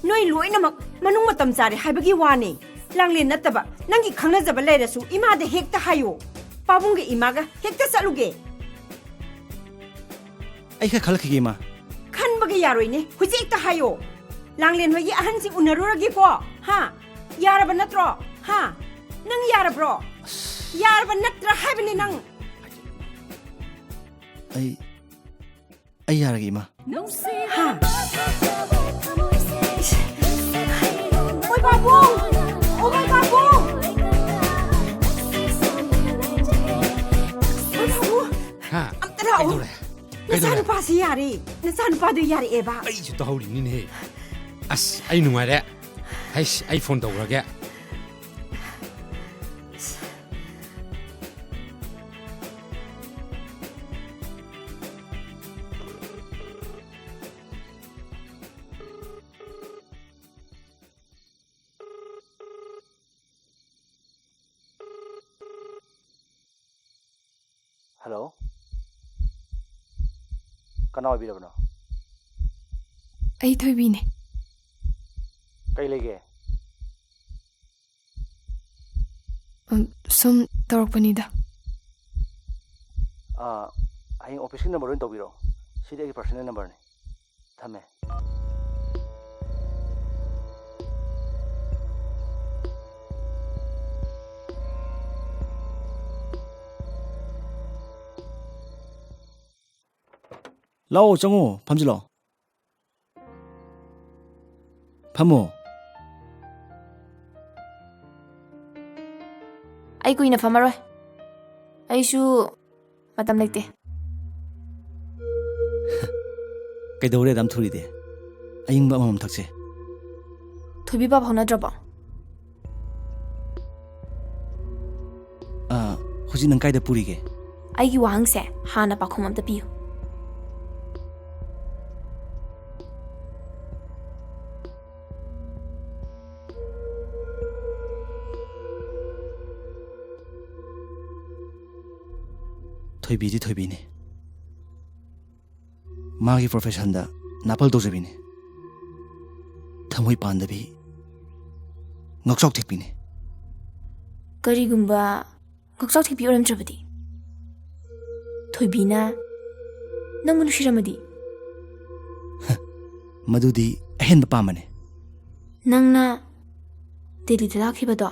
ꯅꯣꯏ ꯂꯣꯏꯅꯃꯛ ꯃꯅꯨꯡ ꯃꯇꯝ ꯆꯥꯔꯦ ꯍꯥꯏꯕꯒꯤ ꯋꯥꯅꯦ꯫ ꯂꯥꯡꯂꯦꯟ ꯅꯠꯇꯕ ꯅꯪꯒꯤ ꯈꯪꯅꯖꯕ ꯂꯩꯔꯁꯨ ꯏꯃꯥꯗ ꯍꯦꯛꯇ ꯍꯥꯏꯌꯣ꯫ ꯄꯥꯕꯨꯡꯒ ꯏꯃꯥꯒ ꯍꯦꯛꯇ ꯆꯠꯂꯨꯒꯦ꯫ ꯑꯩ ꯈꯔ ꯈꯜꯂꯛꯈꯤꯒꯦ, ꯏꯃꯥ꯫ ꯈꯟꯕꯒ ꯌꯥꯔꯣꯏꯅꯦ, ꯍꯧꯖꯤꯛ ꯍꯦꯛꯇ ꯍꯥꯏꯌꯣ꯫ ꯂꯥꯡꯂꯦꯟ ꯍꯣꯏꯒꯤ ꯑꯍꯟꯁꯤꯡ ꯎꯅꯔꯨꯔꯒꯦꯀꯣ꯫ ꯍꯥ? ꯌꯥꯔꯕ ꯅꯠꯇ꯭ꯔꯣ? ꯍꯥ? ꯅꯪ ꯌꯥꯔꯕ꯭ꯔꯣ? ꯌꯥꯔꯕ ꯅꯠꯇ꯭ꯔꯥ ꯍꯥꯏꯕꯅꯦ ꯅꯪ? ꯑꯩ, ꯑꯩ ꯌꯥꯔꯒꯦ, ꯏꯃꯥ꯫ ꯍꯥ? ꯏꯁ! ꯑꯣꯏ ꯄꯥꯕꯨꯡ! ꯑꯣ, ꯑꯣꯏ ꯄꯥꯕꯨꯡ! ꯑꯣꯏ ꯄꯥꯕꯨꯡ! ꯍꯥ? ꯑꯝꯇ ꯂꯥꯛꯑꯣ꯫ ꯀꯩꯗꯧꯔꯦ? ꯀꯩꯗꯧꯔꯦ? ꯅꯆꯥꯅꯨꯄꯥꯁꯤ ꯌꯥꯔꯦ꯫ ꯅꯆꯥꯅꯨꯄꯥꯗꯨ ꯌꯥꯔꯛꯑꯦꯕ꯫ ꯑꯩꯁꯨ ꯇꯥꯍꯧꯔꯤꯅꯤꯅꯦꯍꯦ꯫ ꯑꯁ, ꯑꯩ ꯅꯨꯡꯉꯥꯏꯔꯦ꯫ ꯍꯩꯁ, ꯑꯩ ꯐꯣꯟ ꯇꯧꯈ꯭ꯔꯒꯦ꯫ ꯍꯜꯂꯣ, ꯀꯅꯥ ꯑꯣꯏꯕꯤꯔꯕꯅꯣ? ꯑꯩ ꯊꯣꯏꯕꯤꯅꯦ꯫ ꯀꯩ ꯂꯩꯒꯦ? ꯎꯝ, ꯁꯨꯝ ꯇꯧꯔꯛꯄꯅꯤꯗ꯫ ꯑꯥ, ꯍꯌꯦꯡ ꯑꯣꯐꯤꯁꯀꯤ ꯅꯝꯕꯔ ꯑꯣꯏꯅ ꯇꯧꯕꯤꯔꯛꯑꯣ꯫ ꯁꯤꯗꯤ ꯑꯩꯒꯤ ꯄꯔꯁꯅꯦꯜ ꯅꯝꯕꯔꯅꯤ꯫ ꯊꯝꯃꯦ꯫ ꯂꯥꯛꯑꯣ, ꯆꯪꯉꯣ, ꯐꯝꯖꯤꯜꯂꯣ꯫ ꯐꯝꯃꯣ꯫ ꯑꯩ ꯀꯨꯏꯅ ꯐꯝꯃꯔꯣꯏ꯫ ꯑꯩꯁꯨ ꯃꯇꯝ ꯂꯩꯇꯦ꯫ ꯀꯩꯗꯧꯔꯦ ꯑꯗꯨꯝ ꯊꯨꯔꯤꯗꯤ? ꯑꯏꯪꯕ ꯑꯃꯃꯝ ꯊꯛꯁꯦ꯫ ꯊꯣꯏꯕꯤ ꯄꯥꯎ ꯐꯥꯎꯅꯗ꯭ꯔꯕꯣ? ꯑꯥ, ꯍꯧꯖꯤꯛ ꯅꯪ ꯀꯥꯏꯗ ꯄꯨꯔꯤꯒꯦ? ꯑꯩꯒꯤ ꯋꯥꯍꯪꯁꯦ ꯍꯥꯟꯅ ꯄꯥꯎꯈꯨꯝ ꯑꯝꯇ ꯄꯤꯌꯨ꯫ ꯊꯣꯏꯕꯤꯗꯤ ꯊꯣꯏꯕꯤꯅꯤ꯫ ꯃꯥꯒꯤ ꯄ꯭ꯔꯣꯐꯦꯁꯟꯗ ꯅꯥꯄꯜ ꯇꯧꯖꯕꯤꯅꯤ꯫ ꯊꯃꯣꯏ ꯄꯥꯟꯗꯕꯤ, ꯉꯛꯆꯥꯎ ꯊꯦꯛꯄꯤꯅꯤ꯫ ꯀꯔꯤꯒꯨꯝꯕ ꯉꯛꯆꯥꯎ ꯊꯦꯛꯄꯤ ꯑꯣꯏꯔꯝꯗ꯭ꯔꯕꯗꯤ? ꯊꯣꯏꯕꯤꯅ ꯅꯪꯕꯨ ꯅꯨꯡꯁꯤꯔꯝꯃꯗꯤ? ꯃꯗꯨꯗꯤ ꯑꯍꯦꯟꯕ ꯄꯥꯝꯕꯅꯤ꯫ ꯅꯪꯅ ꯗꯦꯜꯂꯤꯗ ꯂꯥꯛꯈꯤꯕꯗꯣ?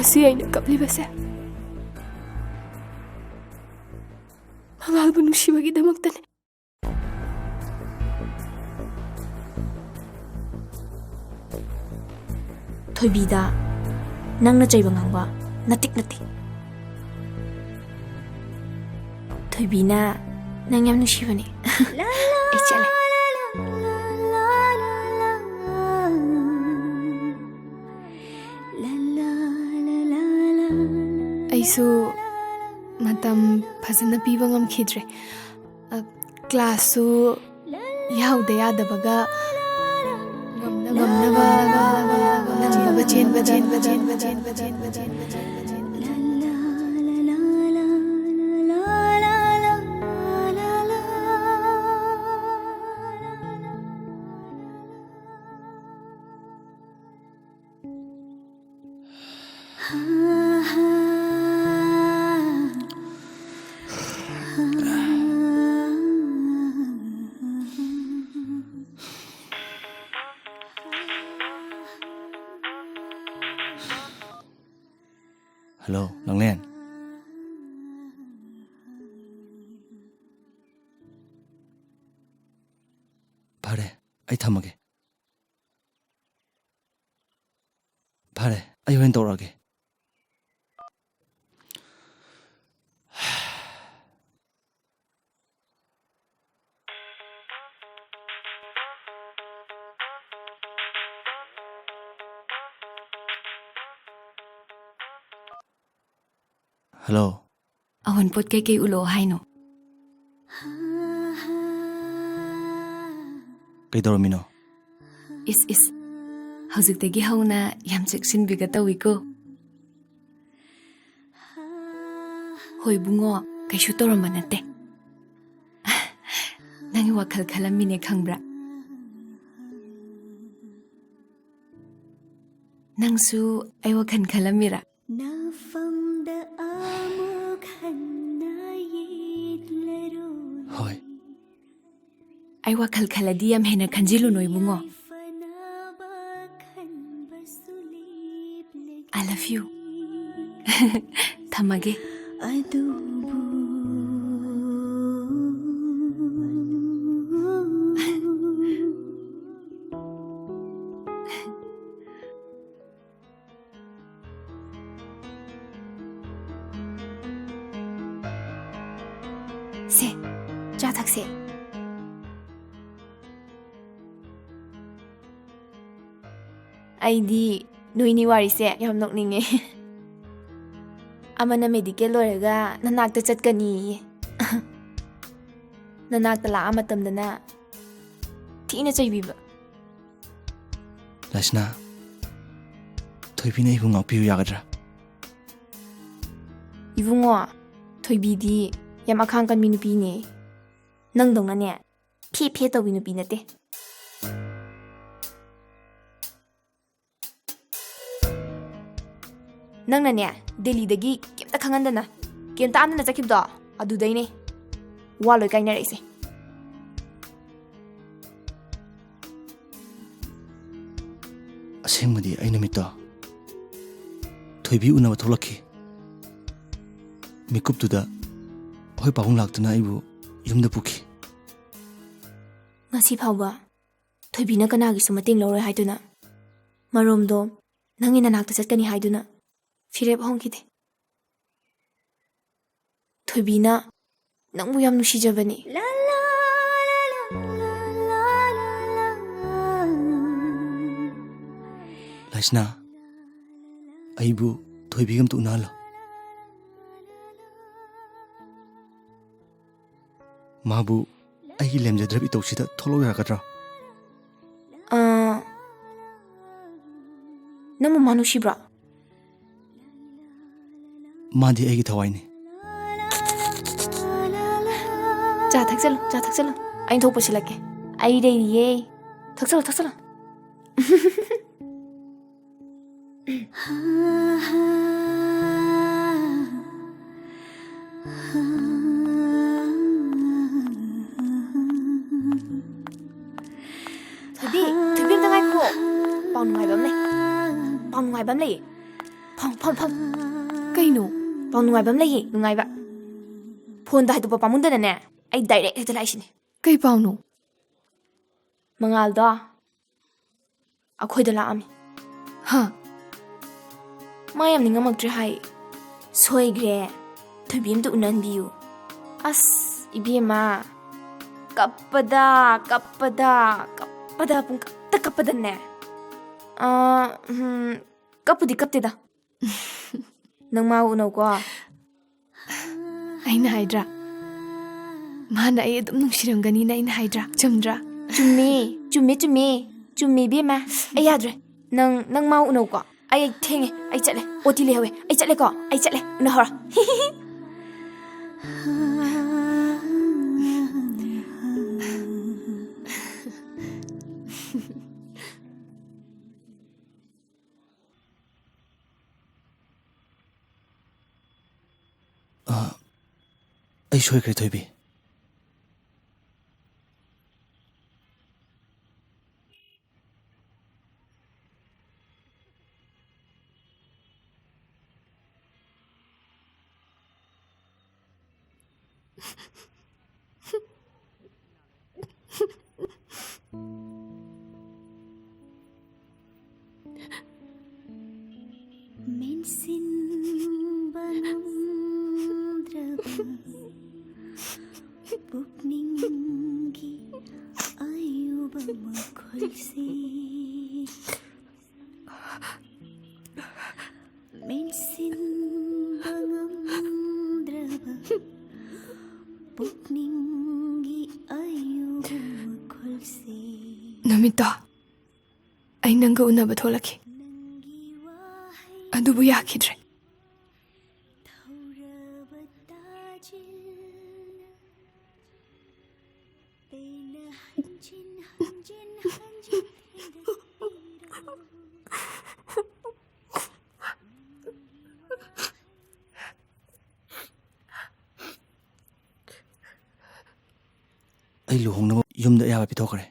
ꯉꯁꯤ ꯑꯩꯅ ꯀꯞꯂꯤꯕꯁꯦ ꯃꯉꯥꯜꯕꯨ ꯅꯨꯡꯁꯤꯕꯒꯤꯗꯃꯛꯇꯅꯤ꯫ ꯊꯣꯏꯕꯤꯗ ꯅꯪꯅ ꯆꯩꯕ ꯉꯥꯡꯕ ꯅꯇꯤꯛ ꯅꯠꯇꯦ꯫ ꯊꯣꯏꯕꯤꯅ ꯅꯪ ꯌꯥꯝ ꯅꯨꯡꯁꯤꯕꯅꯦ꯫ ꯑꯩ ꯆꯠꯂꯦ꯫ ꯑꯩꯁꯨ ꯃꯇꯝ ꯐꯖꯅ ꯄꯤꯕ ꯉꯝꯈꯤꯗ꯭ꯔꯦ꯫ ꯑ, ꯀ꯭ꯂꯥꯁꯁꯨ ꯌꯥꯎꯗ ꯌꯥꯗꯕꯒ ꯉꯝꯅꯕ, ꯉꯝꯅꯕ ꯆꯦꯟꯕ, ꯆꯦꯟꯕ, ꯆꯦꯟꯕ꯫ ꯍꯜꯂꯣ, ꯂꯥꯡꯂꯦꯟ꯫ ꯐꯔꯦ, ꯑꯩ ꯊꯝꯃꯒꯦ꯫ ꯐꯔꯦ, ꯑꯩ ꯍꯣꯔꯦꯟ ꯇꯧꯔꯛꯑꯒꯦ꯫ ꯍꯜꯂꯣ꯫ ꯑꯋꯨꯟꯄꯣꯠ ꯀꯩꯀꯩ ꯎꯠꯂꯛꯑꯣ ꯍꯥꯏꯅꯣ? ꯀꯩꯗꯧꯔꯝꯃꯤꯅꯣ? ꯏꯁ, ꯏꯁ, ꯍꯧꯖꯤꯛꯇꯒꯤ ꯍꯧꯅ ꯌꯥꯝ ꯆꯦꯛꯁꯤꯟꯕꯤꯒ ꯇꯧꯏꯀꯣ꯫ ꯍꯣꯏ ꯏꯕꯨꯡꯉꯣ, ꯀꯩꯁꯨ ꯇꯧꯔꯝꯕ ꯅꯠꯇꯦ꯫ ꯅꯪꯒꯤ ꯋꯥꯈꯜ ꯈꯜꯂꯝꯃꯤꯅꯦ ꯈꯪꯕ꯭ꯔꯥ? ꯅꯪꯁꯨ ꯑꯩ ꯋꯥꯈꯜ ꯈꯜꯂꯝꯃꯤꯔꯥ? ꯅꯐꯝꯗ ꯑꯃꯨꯛ ꯍꯟꯅ ꯌꯦꯡꯂꯔꯣꯏ꯫ ꯍꯣꯏ꯫ ꯑꯩ ꯋꯥꯈꯜ ꯈꯜꯂꯗꯤ ꯌꯥꯝ ꯍꯦꯟꯅ ꯈꯟꯖꯤꯜꯂꯨꯅꯨ ꯏꯕꯨꯡꯉꯣ꯫ ꯐꯅꯕ ꯈꯟꯕꯁꯨ ꯂꯦꯞꯂꯒꯦ꯫ I love you꯫ ꯊꯝꯃꯒꯦ꯫ ꯑꯗꯨꯕꯨ ꯁꯦ, ꯆꯥ ꯊꯛꯁꯦ꯫ ꯑꯩꯗꯤ ꯅꯣꯏꯅꯤ ꯋꯥꯔꯤꯁꯦ ꯌꯥꯝ ꯅꯣꯛꯅꯤꯡꯉꯦ꯫ ꯑꯃꯅ ꯃꯦꯗꯤꯀꯦꯜ ꯂꯣꯏꯔꯒ ꯅꯅꯥꯛꯇ ꯆꯠꯀꯅꯤꯌꯦ꯫ ꯅꯅꯥꯛꯇ ꯂꯥꯛꯑ ꯃꯇꯝꯗꯅ ꯊꯤꯅ ꯆꯩꯕꯤꯕ꯫ ꯂꯥꯏꯁꯅꯥ, ꯊꯣꯏꯕꯤꯅ ꯑꯩꯕꯨ ꯉꯥꯛꯄꯤꯌꯨ ꯌꯥꯒꯗ꯭ꯔꯥ? ꯏꯕꯨꯡꯉꯣ, ꯊꯣꯏꯕꯤꯗꯤ ꯌꯥꯝ ꯑꯈꯥꯡ ꯀꯟꯕꯤ ꯅꯨꯄꯤꯅꯦ꯫ ꯅꯪꯗꯧꯅꯅꯦ, ꯐꯦ ꯐꯦ ꯇꯧꯕꯤ ꯅꯨꯄꯤ ꯅꯠꯇꯦ꯫ ꯅꯪꯅꯅꯦ, ꯗꯦꯜꯂꯤꯗꯒꯤ ꯀꯩꯝꯇ ꯈꯪꯍꯟꯗꯅ, ꯀꯩꯝꯇ ꯍꯥꯏꯗꯅ ꯆꯠꯈꯤꯕꯗꯣ, ꯑꯗꯨꯗꯩꯅꯦ ꯋꯥ ꯂꯣꯏ ꯀꯥꯏꯅꯔꯛꯏꯁꯦ꯫ ꯑꯁꯦꯡꯕꯗꯤ ꯑꯩ ꯅꯨꯃꯤꯠꯇꯣ ꯊꯣꯏꯕꯤ ꯎꯅꯕ ꯊꯣꯛꯂꯛꯈꯤ꯫ ꯃꯤꯀꯨꯞꯇꯨꯗ ꯑꯩꯈꯣꯏ ꯄꯥꯕꯨꯡ ꯂꯥꯛꯇꯨꯅ ꯑꯩꯕꯨ ꯌꯨꯝꯗ ꯄꯨꯈꯤ꯫ ꯉꯁꯤ ꯐꯥꯎꯕ ꯊꯣꯏꯕꯤꯅ ꯀꯅꯥꯒꯤꯁꯨ ꯃꯇꯦꯡ ꯂꯧꯔꯣꯏ ꯍꯥꯏꯗꯨꯅ, ꯃꯔꯣꯝꯗꯣ ꯅꯪꯒꯤ ꯅꯅꯥꯛꯇ ꯆꯠꯀꯅꯤ ꯍꯥꯏꯗꯨꯅ ꯐꯤꯔꯦꯞ ꯍꯣꯡꯈꯤꯗꯦ꯫ ꯊꯣꯏꯕꯤꯅ ꯅꯪꯕꯨ ꯌꯥꯝ ꯅꯨꯡꯁꯤꯖꯕꯅꯤ꯫ ꯂꯥꯏꯁꯅꯥ, ꯑꯩꯕꯨ ꯊꯣꯏꯕꯤꯒ ꯑꯝꯇ ꯎꯅꯍꯜꯂꯣ꯫ ꯃꯥꯕꯨ ꯑꯩꯒꯤ ꯂꯦꯝꯖꯗ꯭ꯔꯕ ꯏꯇꯧꯁꯤꯗ ꯊꯣꯛꯂꯛꯎ ꯌꯥꯒꯗ꯭ꯔꯣ? ꯑꯥ, ꯅꯪꯕꯨ ꯃꯥ ꯅꯨꯡꯁꯤꯕ꯭ꯔꯣ? ꯃꯥꯗꯤ ꯑꯩꯒꯤ ꯊꯋꯥꯏꯅꯤ꯫ ꯆꯥ ꯊꯛꯆꯜꯂꯨ, ꯆꯥ ꯊꯛꯆꯜꯂꯨ꯫ ꯑꯩꯅ ꯊꯣꯛꯄ ꯁꯤꯜꯂꯛꯀꯦ꯫ ꯑꯩ ꯂꯩꯔꯤꯌꯦ꯫ ꯊꯛꯆꯜꯂꯨ, ꯊꯛꯆꯜꯂꯨ꯫ ꯊꯣꯏꯕꯤ, ꯊꯣꯏꯕꯤ, ꯑꯝꯇ ꯉꯥꯏꯈꯣ꯫ ꯄꯥꯎ ꯅꯨꯡꯉꯥꯏꯕ ꯑꯃ ꯂꯩ꯫ ꯄꯥꯎ ꯅꯨꯡꯉꯥꯏꯕ ꯑꯃ ꯂꯩꯌꯦ꯫ ꯐꯝ, ꯐꯝ, ꯐꯝ꯫ ꯀꯩꯅꯣ? ꯄꯥꯎ ꯅꯨꯡꯉꯥꯏꯕ ꯑꯃ ꯂꯩꯌꯦ, ꯅꯨꯡꯉꯥꯏꯕ꯫ ꯐꯣꯟꯗ ꯍꯥꯏꯗꯣꯛꯄ ꯄꯥꯝꯃꯨꯗꯅꯅꯦ, ꯑꯩ ꯗꯥꯏꯔꯦꯛ ꯍꯦꯛꯇ ꯂꯥꯛꯏꯁꯤꯅꯦ꯫ ꯀꯩ ꯄꯥꯎꯅꯣ? ꯃꯉꯥꯜꯗꯣ ꯑꯩꯈꯣꯏꯗ ꯂꯥꯛꯑꯝꯃꯤ꯫ ꯍꯥ? ꯃꯥ ꯌꯥꯝ ꯅꯤꯡꯉꯝꯃꯛꯇ꯭ꯔꯦ ꯍꯥꯏ꯫ ꯁꯣꯏꯈ꯭ꯔꯦ꯫ ꯊꯣꯏꯕꯤ ꯑꯝꯇ ꯎꯅꯍꯟꯕꯤꯌꯨ꯫ ꯑꯁ, ꯏꯕꯦꯝꯃ, ꯀꯞꯄꯗ, ꯀꯞꯄꯗ, ꯀꯞꯄꯗ, ꯄꯨꯡ ꯀꯞꯇ ꯀꯞꯄꯗꯅꯦ꯫ ꯑ, ꯎꯝ, ꯀꯞꯄꯨꯗꯤ ꯀꯞꯇꯦꯗ꯫ ꯅꯪ ꯃꯥ ꯎꯅꯧꯀꯣ꯫ ꯑꯩꯅ ꯍꯥꯏꯗ꯭ꯔꯥ? ꯃꯥꯅ ꯑꯩ ꯑꯗꯨꯝ ꯅꯨꯡꯁꯤꯔꯝꯒꯅꯤꯅ ꯑꯩꯅ ꯍꯥꯏꯗ꯭ꯔꯥ? ꯆꯨꯝꯗ꯭ꯔꯥ? ꯆꯨꯝꯃꯦ, ꯆꯨꯝꯃꯦ, ꯆꯨꯝꯃꯦ꯫ ꯆꯨꯝꯃꯦ, ꯏꯕꯦꯝꯃ꯫ ꯑꯩ ꯌꯥꯗ꯭ꯔꯦ꯫ ꯅꯪ, ꯅꯪ ꯃꯥ ꯎꯅꯧꯀꯣ꯫ ꯑꯩ ꯊꯦꯡꯉꯦ꯫ ꯑꯩ ꯆꯠꯂꯦ꯫ ꯑꯣ ꯇꯤ ꯂꯩꯍꯧꯋꯦ꯫ ꯑꯩ ꯆꯠꯂꯦꯀꯣ꯫ ꯑꯩ ꯆꯠꯂꯦ꯫ ꯎꯅꯍꯧꯔꯣ꯫ ꯑ, ꯑꯩ ꯁꯣꯏꯈ꯭ꯔꯦ, ꯊꯣꯏꯕꯤ꯫ ꯃꯦꯟꯁꯤꯟꯕ ꯉꯝꯗ꯭ꯔꯕ ꯄꯨꯛꯅꯤꯡꯒꯤ ꯑꯌꯨꯕ ꯃꯈꯣꯜꯁꯦ꯫ ꯃꯦꯟꯁꯤꯟꯕ ꯉꯝꯗ꯭ꯔꯕ ꯄꯨꯛꯅꯤꯡꯒꯤ ꯑꯌꯨꯕ ꯃꯈꯣꯜꯁꯦ꯫ ꯅꯨꯃꯤꯠꯇꯣ ꯑꯩ ꯅꯪꯒ ꯎꯅꯕ ꯊꯣꯛꯂꯛꯈꯤ꯫ ꯅꯪꯒꯤ ꯋꯥꯍꯩ ꯑꯗꯨꯕꯨ ꯌꯥꯈꯤꯗ꯭ꯔꯦ꯫ ꯊꯧꯔꯕ ꯇꯥꯖꯤꯜꯅ ꯄꯦꯟꯅ ꯍꯟꯖꯤꯟ ꯍꯟꯖꯤꯟ ꯍꯟꯖꯤꯟ ꯊꯦꯡꯅꯔꯨ꯫ ꯑꯩ ꯂꯨꯍꯣꯡꯅꯕ ꯌꯨꯝꯗ ꯑꯌꯥꯕ ꯄꯤꯊꯣꯛꯈ꯭ꯔꯦ꯫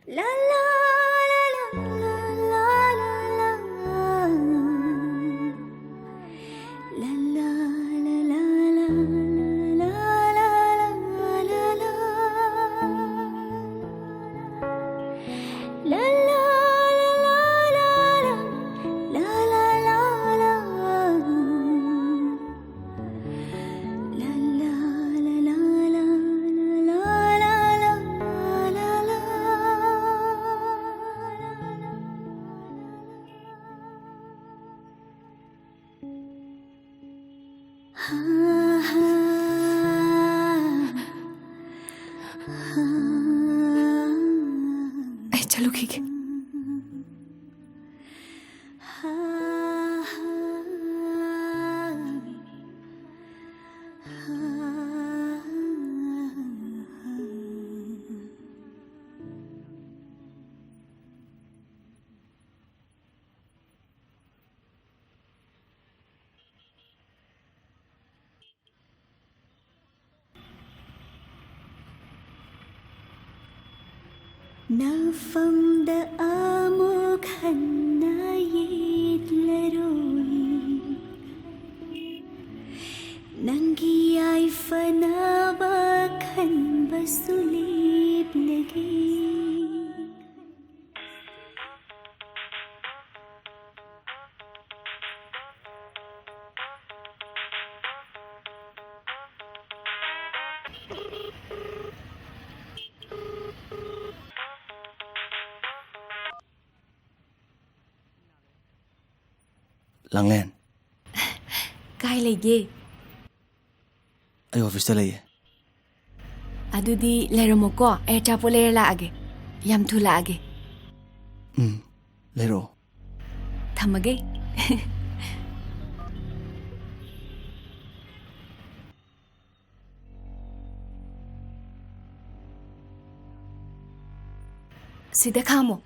ꯑꯩ ꯆꯠꯂꯨꯈꯤꯒꯦ꯫ ꯅꯐꯝꯗ ꯑꯃꯨꯛ ꯍꯟꯅ ꯌꯦꯠꯂꯔꯣꯏ꯫ ꯅꯪꯒꯤ ꯌꯥꯏꯐꯅꯕ ꯈꯟꯕꯁꯨ ꯂꯦꯞꯂꯒꯦ꯫ ꯂꯥꯡꯂꯦꯟ꯫ ꯀꯥꯏ ꯂꯩꯒꯦ? ꯑꯩ ꯑꯣꯐꯤꯁꯇ ꯂꯩꯌꯦ꯫ ꯑꯗꯨꯗꯤ ꯂꯩꯔꯝꯃꯣꯀꯣ, ꯑꯩ ꯑꯆꯥꯄꯣꯠ ꯂꯩꯔ ꯂꯥꯛꯑꯒꯦ꯫ ꯌꯥꯝ ꯊꯨ ꯂꯥꯛꯑꯒꯦ꯫ ꯎꯝ, ꯂꯩꯔꯛꯑꯣ꯫ ꯊꯝꯃꯒꯦ꯫ ꯁꯤꯗ ꯈꯥꯝꯃꯣ꯫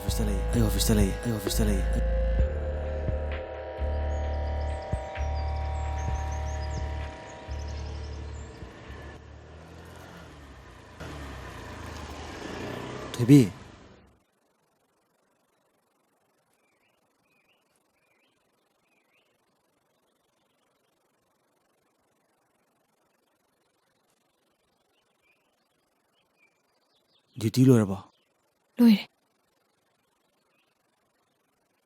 ꯑꯣꯐꯤꯁꯇ ꯂꯩ, ꯑꯩ ꯑꯣꯐꯤꯁꯇ ꯂꯩ, ꯑꯩ ꯑꯣꯐꯤꯁꯇ ꯂꯩ꯫ ꯊꯣꯏꯕꯤ꯫ ꯗ꯭ꯌꯨꯇꯤ ꯂꯣꯏꯔꯕꯣ? ꯂꯣꯏꯔꯦ꯫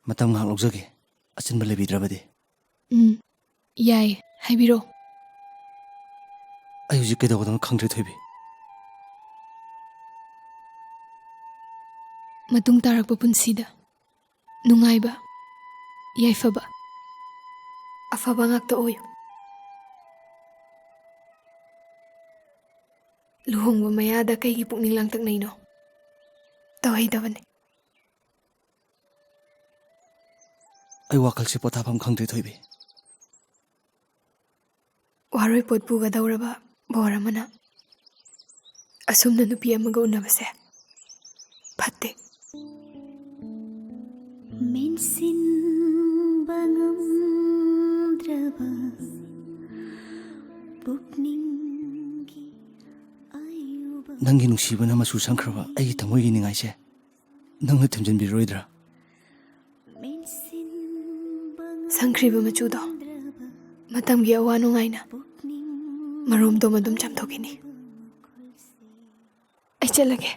ꯃꯇꯝ ꯉꯥꯏꯍꯥꯛ ꯂꯧꯖꯒꯦ, ꯑꯆꯤꯟꯕ ꯂꯩꯕꯤꯗ꯭ꯔꯕꯗꯤ꯫ ꯎꯝ, ꯌꯥꯏ, ꯍꯥꯏꯕꯤꯔꯣ꯫ ꯑꯩ ꯍꯧꯖꯤꯛ ꯀꯩꯗꯧꯒꯗꯕꯅꯣ ꯈꯪꯗ꯭ꯔꯦ, ꯊꯣꯏꯕꯤ꯫ ꯃꯇꯨꯡ ꯇꯥꯔꯛꯄ ꯄꯨꯟꯁꯤꯗ ꯅꯨꯡꯉꯥꯏꯕ, ꯌꯥꯏꯐꯕ, ꯑꯐꯕ ꯉꯥꯛꯇ ꯑꯣꯏꯌꯨ꯫ ꯂꯨꯍꯣꯡꯕ ꯃꯌꯥꯗ ꯀꯩꯒꯤ ꯄꯨꯛꯅꯤꯡ ꯂꯥꯡꯇꯛꯅꯩꯅꯣ? ꯇꯧꯍꯩꯗꯕꯅꯤ꯫ ꯑꯩ ꯋꯥꯈꯜꯁꯦ ꯄꯣꯊꯥꯐꯝ ꯈꯪꯗ꯭ꯔꯦ, ꯊꯣꯏꯕꯤ꯫ ꯋꯥꯔꯣꯏ ꯄꯣꯠ ꯄꯨꯒꯗꯧꯔꯕ ꯕꯣꯔ ꯑꯃꯅ ꯑꯁꯨꯝꯅ ꯅꯨꯄꯤ ꯑꯃꯒ ꯎꯅꯕꯁꯦ ꯐꯠꯇꯦ꯫ ꯃꯦꯟꯁꯤꯟꯕ ꯉꯝꯗ꯭ꯔꯕ ꯄꯨꯛꯅꯤꯡꯒꯤ ꯑꯌꯨꯕ꯫ ꯅꯪꯒꯤ ꯅꯨꯡꯁꯤꯕꯅ ꯃꯆꯨ ꯁꯪꯈ꯭ꯔꯕ ꯑꯩꯒꯤ ꯊꯃꯣꯏꯒꯤ ꯅꯤꯡꯉꯥꯏꯁꯦ ꯅꯪꯅ ꯊꯦꯝꯖꯤꯟꯕꯤꯔꯣꯏꯗ꯭ꯔꯥ? ꯁꯪꯈ꯭ꯔꯤꯕ ꯃꯆꯨꯗꯣ ꯃꯇꯝꯒꯤ ꯑꯋꯥ ꯅꯨꯡꯉꯥꯏꯅ ꯃꯔꯣꯝꯗꯣꯝ ꯑꯗꯨꯝ ꯆꯥꯝꯊꯣꯛꯈꯤꯅꯤ꯫ ꯑꯩ ꯆꯠꯂꯒꯦ꯫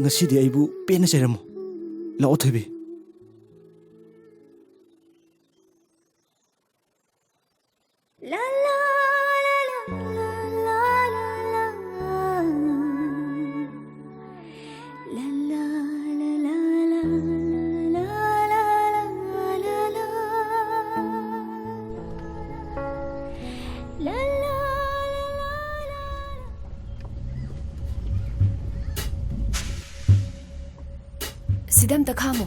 ꯉꯁꯤꯗꯤ ꯑꯩꯕꯨ ꯄꯦꯟꯅ ꯆꯩꯔꯝꯃꯨ꯫ ꯂꯥꯛꯑꯣ, ꯊꯣꯏꯕꯤ꯫ ꯁꯤꯗ ꯑꯝꯇ ꯈꯥꯝꯃꯣ꯫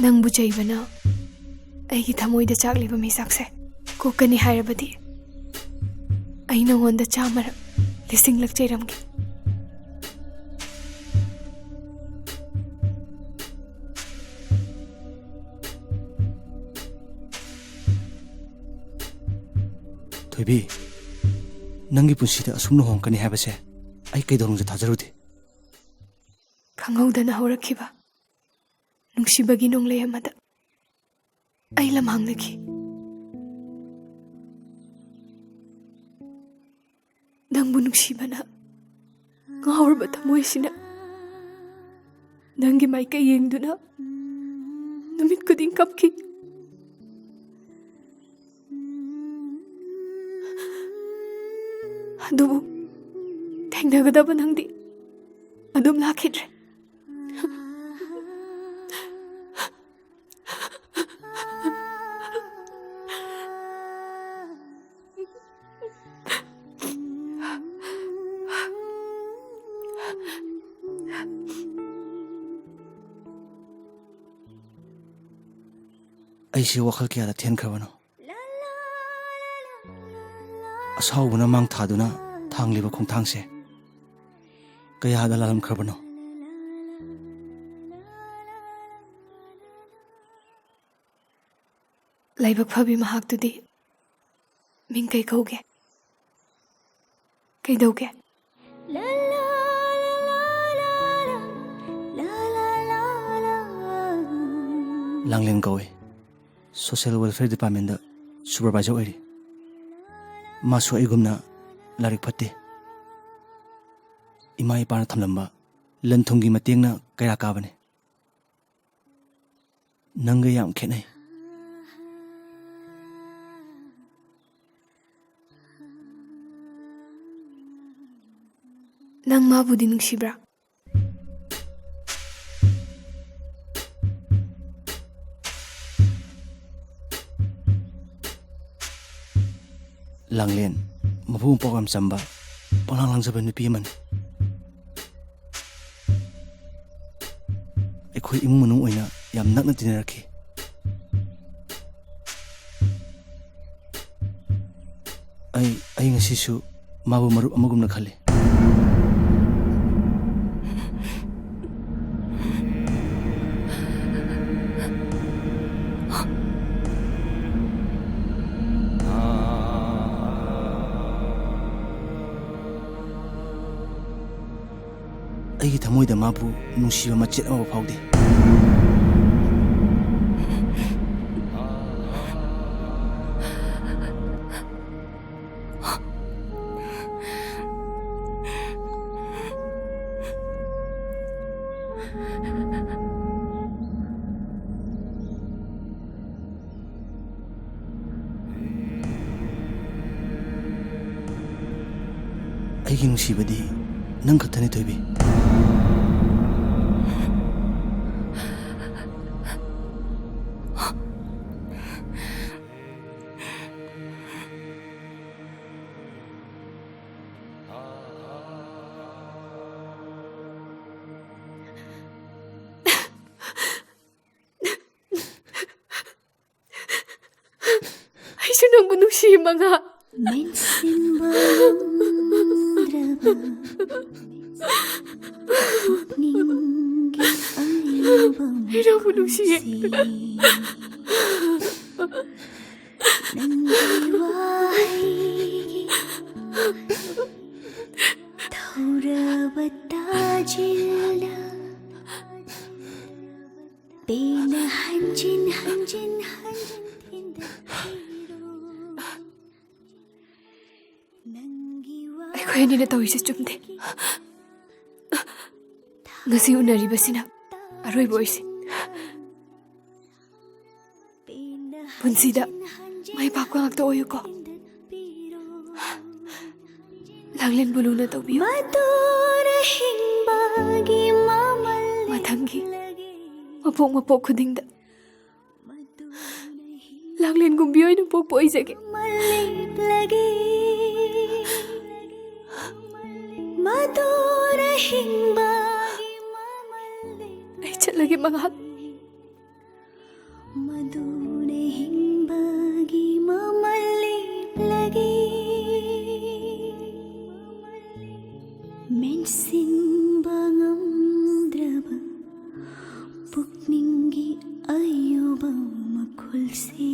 ꯅꯪꯕꯨ ꯆꯩꯕꯅ ꯑꯩꯒꯤ ꯊꯃꯣꯏꯗ ꯆꯥꯛꯂꯤꯕ ꯃꯩꯆꯥꯛꯁꯦ ꯀꯣꯛꯀꯅꯤ ꯍꯥꯏꯔꯕꯗꯤ, ꯑꯩ ꯅꯉꯣꯟꯗ ꯆꯥꯝꯃꯔꯛ, ꯂꯤꯁꯤꯡꯂꯛ ꯆꯩꯔꯝꯒꯦ꯫ ꯊꯣꯏꯕꯤ, ꯅꯪꯒꯤ ꯄꯨꯟꯁꯤꯗ ꯑꯁꯨꯝꯅ ꯍꯣꯡꯉꯛꯀꯅꯤ ꯍꯥꯏꯕꯁꯦ ꯑꯩ ꯀꯩꯗꯧꯅꯨꯡꯗ ꯊꯥꯖꯔꯨꯗꯦ꯫ ꯈꯪꯍꯧꯗꯅ ꯍꯧꯔꯛꯈꯤꯕ ꯅꯨꯡꯁꯤꯕꯒꯤ ꯅꯣꯡꯂꯩ ꯑꯃꯗ ꯑꯩ ꯂꯝꯍꯥꯡꯅꯈꯤ꯫ ꯅꯪꯕꯨ ꯅꯨꯡꯁꯤꯕꯅ ꯉꯥꯎꯔꯕ ꯊꯃꯣꯏꯁꯤꯅ ꯅꯪꯒꯤ ꯃꯥꯏꯀꯩ ꯌꯦꯡꯗꯨꯅ ꯅꯨꯃꯤꯠ ꯈꯨꯗꯤꯡ ꯀꯞꯈꯤ꯫ ꯑꯗꯨꯕꯨ ꯊꯦꯡꯅꯒꯗꯕ ꯅꯪꯗꯤ ꯑꯗꯨꯝ ꯂꯥꯛꯈꯤꯗ꯭ꯔꯦ꯫ ꯑꯩꯁꯤ ꯋꯥꯈꯜ ꯀꯌꯥꯗ ꯊꯦꯟꯈ꯭ꯔꯕꯅꯣ? ꯑꯁꯥꯎꯕꯅ ꯃꯥꯡ ꯊꯥꯗꯨꯅ ꯊꯥꯡꯂꯤꯕ ꯈꯣꯡꯊꯥꯡꯁꯦ ꯀꯌꯥꯗ ꯂꯥꯜꯂꯝꯈ꯭ꯔꯕꯅꯣ? ꯂꯥꯏꯕꯛ ꯐꯕꯤ ꯃꯍꯥꯛꯇꯨꯗꯤ ꯃꯤꯡ ꯀꯩ ꯀꯧꯒꯦ? ꯀꯩꯗꯧꯒꯦ? ꯂꯥꯡꯂꯦꯟ ꯀꯧꯏ꯫ ꯁꯣꯁꯤꯌꯦꯜ ꯋꯦꯜꯐꯤꯌꯔ ꯗꯤꯄꯥꯔꯠꯃꯦꯟꯗ ꯁꯨꯄꯔꯚꯥꯏꯖꯔ ꯑꯣꯏꯔꯤ꯫ ꯃꯥꯁꯨ ꯑꯩꯒꯨꯝꯅ ꯂꯥꯏꯔꯤꯛ ꯐꯠꯇꯦ꯫ ꯏꯃꯥ ꯏꯄꯥꯅ ꯊꯝꯂꯝꯕ ꯂꯟ ꯊꯨꯝꯒꯤ ꯃꯇꯦꯡꯅ ꯀꯩꯔꯥꯛ ꯀꯥꯕꯅꯤ꯫ ꯅꯪꯒ ꯌꯥꯝ ꯈꯦꯠꯅꯩ꯫ ꯅꯪ ꯃꯥꯕꯨꯗꯤ ꯅꯨꯡꯁꯤꯕ꯭ꯔꯥ? ꯂꯥꯡꯂꯦꯟ, ꯃꯕꯨꯛ ꯃꯄꯥꯎ ꯌꯥꯝ ꯆꯝꯕ, ꯄꯪꯂꯥꯡ ꯂꯥꯡꯖꯕ ꯅꯨꯄꯤ ꯑꯃꯅꯤ꯫ ꯑꯩꯈꯣꯏ ꯏꯃꯨꯡ ꯃꯅꯨꯡ ꯑꯣꯏꯅ ꯌꯥꯝ ꯅꯛꯅ ꯇꯤꯟꯅꯔꯛꯈꯤ꯫ ꯑꯩ, ꯑꯩ ꯉꯁꯤꯁꯨ ꯃꯥꯕꯨ ꯃꯔꯨꯞ ꯑꯃꯒꯨꯝꯅ ꯈꯜꯂꯤ꯫ ꯑꯩꯒꯤ ꯊꯃꯣꯏꯗ ꯃꯥꯕꯨ ꯅꯨꯡꯁꯤꯕ ꯃꯆꯦꯠ ꯑꯃꯐꯥꯎ ꯐꯥꯎꯗꯦ꯫ ꯑꯩꯒꯤ ꯅꯨꯡꯁꯤꯕꯗꯤ ꯅꯪ ꯈꯛꯇꯅꯤ, ꯊꯣꯏꯕꯤ꯫ ꯑꯩꯁꯨ ꯅꯪꯕꯨ ꯅꯨꯡꯁꯤ, ꯃꯉꯥ꯫ ꯃꯦꯟꯁꯤꯟꯕ ꯉꯝꯗ꯭ꯔꯕ ꯄꯨꯛꯅꯤꯡꯒꯤ ꯑꯌꯨꯕ ꯑꯩ ꯅꯪꯕꯨ ꯅꯨꯡꯁꯤꯌꯦ꯫ ꯃꯩꯁꯦ ꯅꯪꯒꯤ ꯋꯥꯍꯩꯒꯤ ꯊꯧꯔꯕ ꯇꯥꯖꯤꯜꯂ ꯄꯦꯟꯅ ꯍꯟꯖꯤꯟ ꯍꯟꯖꯤꯟ ꯍꯟꯖꯤꯟ ꯊꯤꯟꯗ ꯑꯩꯈꯣꯏ ꯑꯅꯤꯅ ꯇꯧꯔꯤꯁꯦ ꯆꯨꯝꯗꯦ꯫ ꯉꯁꯤ ꯎꯅꯔꯤꯕꯁꯤꯅ ꯑꯔꯣꯏꯕ ꯑꯣꯏꯁꯤ꯫ ꯄꯨꯟꯁꯤꯗ ꯃꯥꯏ ꯄꯥꯛꯄ ꯉꯥꯛꯇ ꯑꯣꯏꯌꯨꯀꯣ꯫ ꯂꯥꯡꯂꯦꯟꯕꯨ ꯂꯨꯅ ꯇꯧꯕꯤꯌꯨ꯫ ꯃꯇꯨꯅ ꯍꯤꯡꯕꯒꯤ ꯃꯃꯜ ꯃꯊꯪꯒꯤ ꯃꯄꯣꯛ ꯃꯄꯣꯛ ꯈꯨꯗꯤꯡꯗ ꯂꯥꯡꯂꯦꯟꯒꯨꯝꯕꯤ ꯑꯣꯏꯅ ꯄꯣꯛꯄ ꯑꯣꯏꯖꯒꯦ꯫ ꯃꯃꯜ ꯂꯦꯞꯂꯒꯦ꯫ ꯃꯇꯨꯅ ꯍꯤꯡꯕꯒꯤ ꯃꯃꯜ ꯂꯦꯞꯂꯒꯦ꯫ ꯑꯩ ꯆꯠꯂꯒꯦ ꯃꯉꯥꯜ꯫ ꯃꯗꯨꯅ ꯍꯤꯡꯕꯒꯤ ꯃꯃꯜ ꯂꯦꯞꯂꯒꯦ꯫ ꯃꯦꯟꯁꯤꯟꯕ ꯉꯝꯗ꯭ꯔꯕ ꯄꯨꯛꯅꯤꯡꯒꯤ ꯑꯌꯨꯕ ꯃꯈꯨꯜꯁꯦ꯫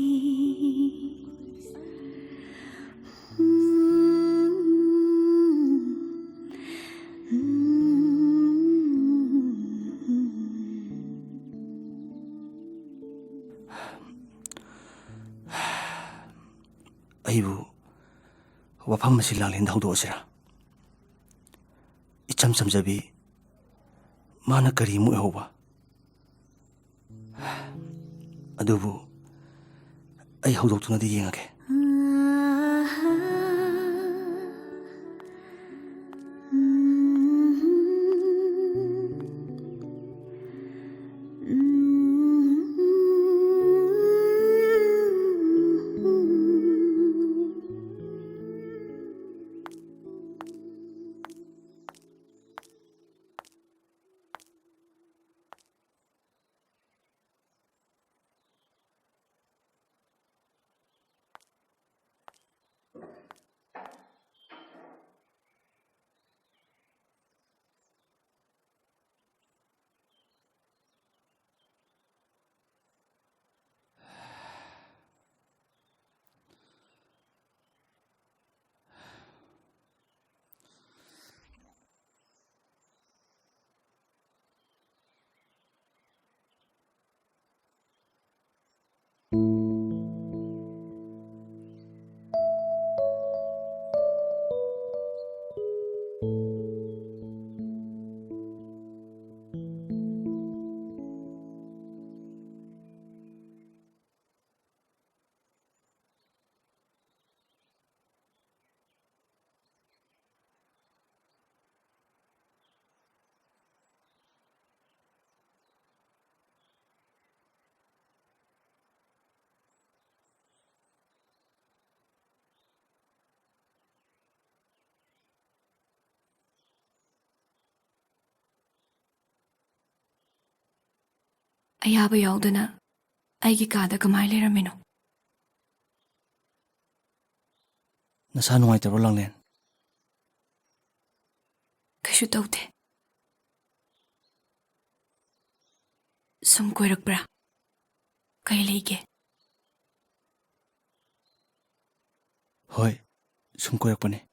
ꯑꯩꯕꯨ ꯋꯥꯐꯝ ꯑꯁꯤ ꯂꯥꯡꯂꯦꯟꯗ ꯍꯧꯗꯣꯛꯑꯁꯤꯔꯥ? ꯏꯆꯝ ꯆꯝꯖꯕꯤ, ꯃꯥꯅ ꯀꯔꯤ ꯑꯃꯨꯛ ꯑꯣꯏꯍꯧꯕ? ꯑꯗꯨꯕꯨ ꯑꯩ ꯍꯧꯗꯣꯛꯇꯨꯅꯗꯤ ꯌꯦꯡꯉꯒꯦ꯫ ꯑꯌꯥꯕ ꯌꯥꯎꯗꯅ ꯑꯩꯒꯤ ꯀꯥꯗ ꯀꯃꯥꯏ ꯂꯩꯔꯝꯃꯤꯅꯣ? ꯅꯁꯥ ꯅꯨꯡꯉꯥꯏꯇꯕ꯭ꯔꯣ, ꯂꯥꯡꯂꯦꯟ? ꯀꯩꯁꯨ ꯇꯧꯗꯦ꯫ ꯁꯨꯝ ꯀꯣꯏꯔꯛꯄ꯭ꯔꯥ? ꯀꯩ ꯂꯩꯒꯦ? ꯍꯣꯏ, ꯁꯨꯝ ꯀꯣꯏꯔꯛꯄꯅꯦ꯫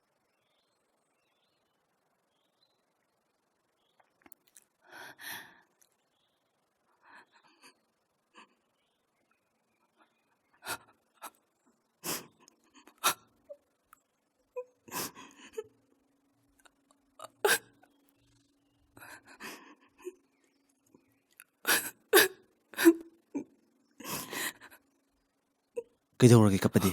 ꯀꯩꯗꯧꯔꯒꯦ ꯀꯞꯄꯗꯤ?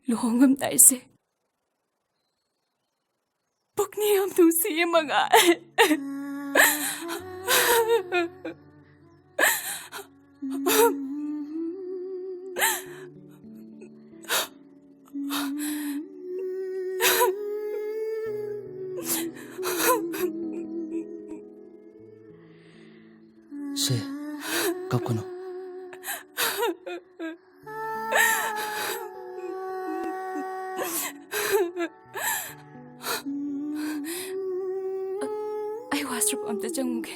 ꯂꯨꯍꯣꯡꯉꯝꯗꯥꯏꯁꯦ ꯄꯨꯛꯅꯤꯡ ꯌꯥꯝ ꯅꯨꯡꯁꯤꯌꯦ, ꯃꯉꯥꯜ꯫ ꯁꯦ, ꯀꯞꯀꯅꯨ꯫ ꯑꯩ ꯋꯥꯁꯔꯨꯝ ꯑꯝꯇ ꯆꯪꯉꯨꯒꯦ꯫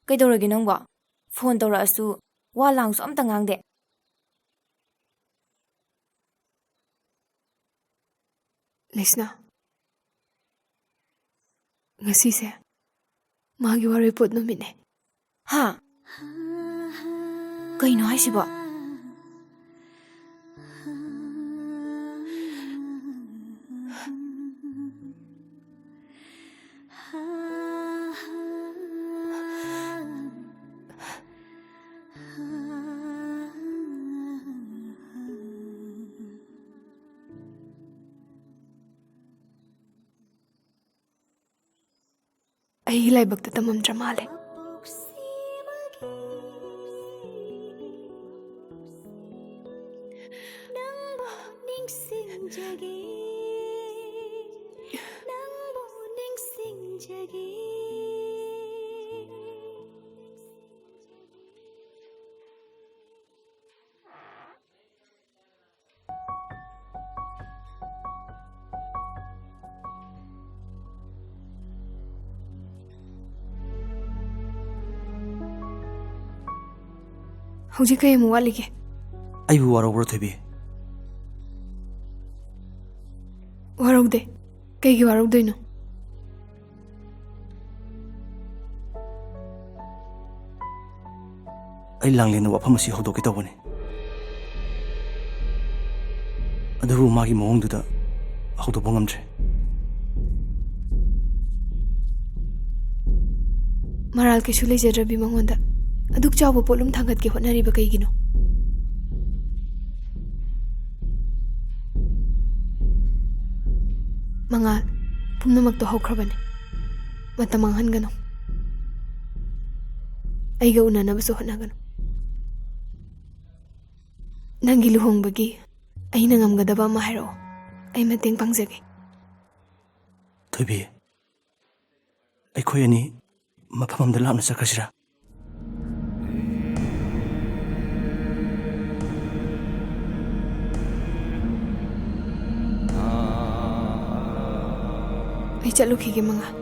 ꯀꯩꯗꯧꯔꯒꯦ ꯅꯪꯕꯣ? ꯐꯣꯟ ꯇꯧꯔꯛꯑꯁꯨ ꯋꯥ ꯂꯥꯡꯁꯨ ꯑꯝꯇ ꯉꯥꯡꯗꯦ꯫ ꯂꯤꯁꯅꯥ, ꯉꯁꯤꯁꯦ ꯃꯥꯒꯤ ꯋꯥꯔꯣꯏꯄꯣꯠ ꯅꯨꯃꯤꯠꯅꯦ꯫ ꯍꯥ? ꯀꯩꯅꯣ ꯍꯥꯏꯁꯤꯕꯣ? ꯑꯩꯒꯤ ꯂꯥꯏꯕꯛꯇ ꯇꯝꯃꯝꯗ꯭ꯔ ꯃꯥꯜꯂꯦ꯫ ꯍꯧꯖꯤꯛ ꯀꯩ ꯑꯃꯨꯛ ꯋꯥꯠꯂꯤꯒꯦ? ꯑꯩꯕꯨ ꯋꯥꯔꯧꯕ꯭ꯔꯣ, ꯊꯣꯏꯕꯤ? ꯋꯥꯔꯧꯗꯦ꯫ ꯀꯩꯒꯤ ꯋꯥꯔꯧꯗꯣꯏꯅꯣ? ꯑꯩ ꯂꯥꯡꯂꯦꯟꯅ ꯋꯥꯐꯝ ꯑꯁꯤ ꯍꯧꯗꯣꯛꯀꯦ ꯇꯧꯕꯅꯤ, ꯑꯗꯨꯕꯨ ꯃꯥꯒꯤ ꯃꯑꯣꯡꯗꯨꯗ ꯍꯧꯗꯣꯛꯄ ꯉꯝꯗ꯭ꯔꯦ꯫ ꯃꯔꯥꯜ ꯀꯩꯁꯨ ꯂꯩꯖꯗ꯭ꯔꯕꯤ ꯃꯉꯣꯟꯗ ꯑꯗꯨꯛ ꯆꯥꯎꯕ ꯄꯣꯠꯂꯨꯝ ꯊꯥꯡꯒꯠꯀꯦ ꯍꯣꯠꯅꯔꯤꯕ ꯀꯩꯒꯤꯅꯣ? ꯃꯉꯥꯜ, ꯄꯨꯝꯅꯃꯛꯇꯣ ꯍꯧꯈ꯭ꯔꯕꯅꯤ꯫ ꯃꯇꯝ ꯃꯥꯡꯍꯟꯒꯅꯨ꯫ ꯑꯩꯒ ꯎꯅꯅꯕꯁꯨ ꯍꯣꯠꯅꯒꯅꯨ꯫ ꯅꯪꯒꯤ ꯂꯨꯍꯣꯡꯕꯒꯤ ꯑꯩꯅ ꯉꯝꯒꯗꯕ ꯑꯃ ꯍꯥꯏꯔꯛꯑꯣ꯫ ꯑꯩ ꯃꯇꯦꯡ ꯄꯥꯡꯖꯒꯦ꯫ ꯊꯣꯏꯕꯤ, ꯑꯩꯈꯣꯏ ꯑꯅꯤ ꯃꯐꯝ ꯑꯃꯗ ꯂꯥꯞꯅ ꯆꯠꯈ꯭ꯔꯁꯤꯔꯥ? ꯑꯩ ꯆꯠꯂꯨꯈꯤꯒꯦ, ꯃꯉꯥꯜ꯫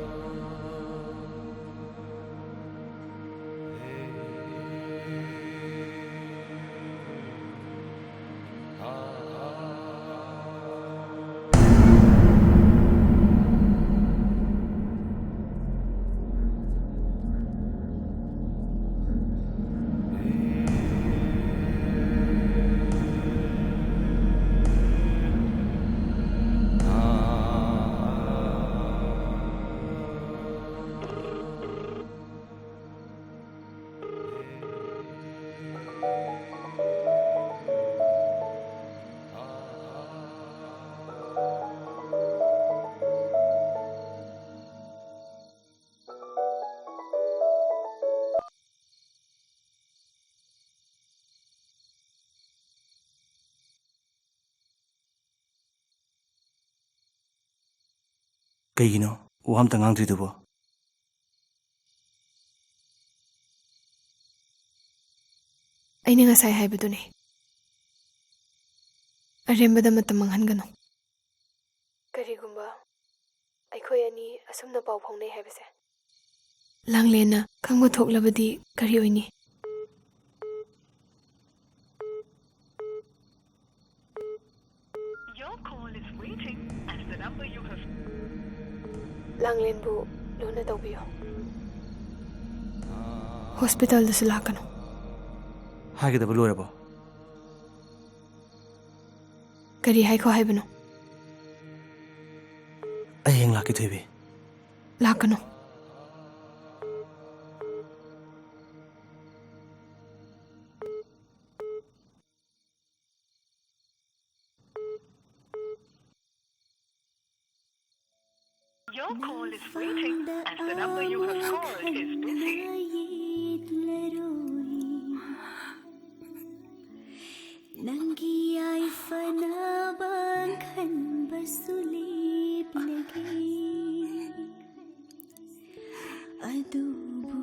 ꯀꯩꯒꯤꯅꯣ ꯋꯥ ꯑꯝꯇ ꯉꯥꯡꯗ꯭ꯔꯤꯗꯨꯕꯣ? ꯑꯩꯅ ꯉꯁꯥꯏ ꯍꯥꯏꯕꯗꯨꯅꯤ, ꯑꯔꯦꯝꯕꯗ ꯃꯇꯝ ꯃꯥꯡꯍꯟꯒꯅꯨ꯫ ꯀꯔꯤꯒꯨꯝꯕ ꯑꯩꯈꯣꯏ ꯑꯅꯤ ꯑꯁꯨꯝꯅ ꯄꯥꯎ ꯐꯥꯎꯅꯩ ꯍꯥꯏꯕꯁꯦ ꯂꯥꯡꯂꯦꯟꯅ ꯈꯪꯕ ꯊꯣꯛꯂꯕꯗꯤ ꯀꯔꯤ ꯑꯣꯏꯅꯤ? Your call is waiting at the number you have. ꯂꯥꯡꯂꯦꯟꯕꯨ ꯂꯨꯅ ꯇꯧꯕꯤꯌꯨ꯫ ꯍꯣꯁꯄꯤꯇꯥꯜꯗꯁꯨ ꯂꯥꯛꯀꯅꯨ꯫ ꯍꯥꯏꯒꯗꯕ ꯂꯣꯏꯔꯕꯣ? ꯀꯔꯤ ꯍꯥꯏꯈꯣ ꯍꯥꯏꯕꯅꯣ? ꯑꯩ ꯍꯌꯦꯡ ꯂꯥꯛꯀꯦ, ꯊꯣꯏꯕꯤ꯫ ꯂꯥꯛꯀꯅꯨ꯫ Your call is waiting and the number you have called is busy. ꯅꯪꯒꯤ ꯌꯥꯏꯐꯅꯕ ꯈꯟꯕꯁꯨ ꯂꯦꯞꯂꯒꯦ꯫ ꯑꯗꯨꯕꯨ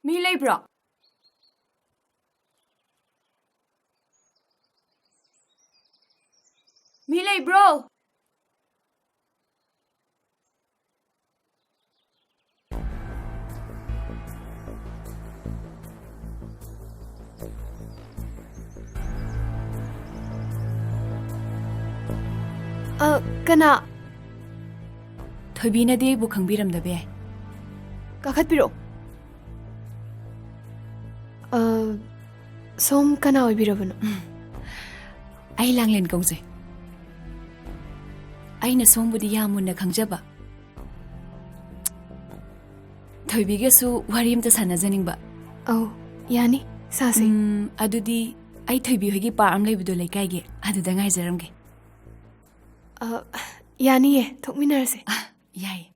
ꯃꯤ ꯂꯩꯕ꯭ꯔꯣ? ꯃꯤ ꯂꯩꯕ꯭ꯔꯣ? ꯑ, ꯀꯅꯥ? ꯊꯣꯏꯕꯤꯅꯗꯤ ꯑꯩꯕꯨ ꯈꯪꯕꯤꯔꯝꯗꯕ ꯌꯥꯏ꯫ ꯀꯥꯈꯠꯄꯤꯔꯛꯑꯣ꯫ ꯑ, ꯁꯣꯝ ꯀꯅꯥ ꯑꯣꯏꯕꯤꯔꯕꯅꯣ? ꯑꯩ ꯂꯥꯡꯂꯦꯟ ꯀꯧꯖꯩ꯫ ꯑꯩꯅ ꯁꯣꯝꯕꯨꯗꯤ ꯌꯥꯝ ꯃꯨꯟꯅ ꯈꯪꯖꯕ꯫ ꯊꯣꯏꯕꯤꯒꯁꯨ ꯋꯥꯔꯤ ꯑꯝꯇ ꯁꯥꯟꯅꯖꯅꯤꯡꯕ꯫ ꯑꯧ, ꯌꯥꯅꯤ, ꯁꯥꯁꯦ꯫ ꯎꯝ, ꯑꯗꯨꯗꯤ ꯑꯩ ꯊꯣꯏꯕꯤ ꯍꯣꯏꯒꯤ ꯄꯥꯔꯛ ꯑꯃ ꯂꯩꯕꯗꯣ ꯂꯩꯀꯥꯏꯒꯤ, ꯑꯗꯨꯗ ꯉꯥꯏꯖꯔꯝꯒꯦ꯫ ꯑ, ꯌꯥꯅꯤꯌꯦ, ꯊꯣꯛꯃꯤꯟꯅꯔꯁꯦ꯫ ꯑ, ꯌꯥꯏꯌꯦ꯫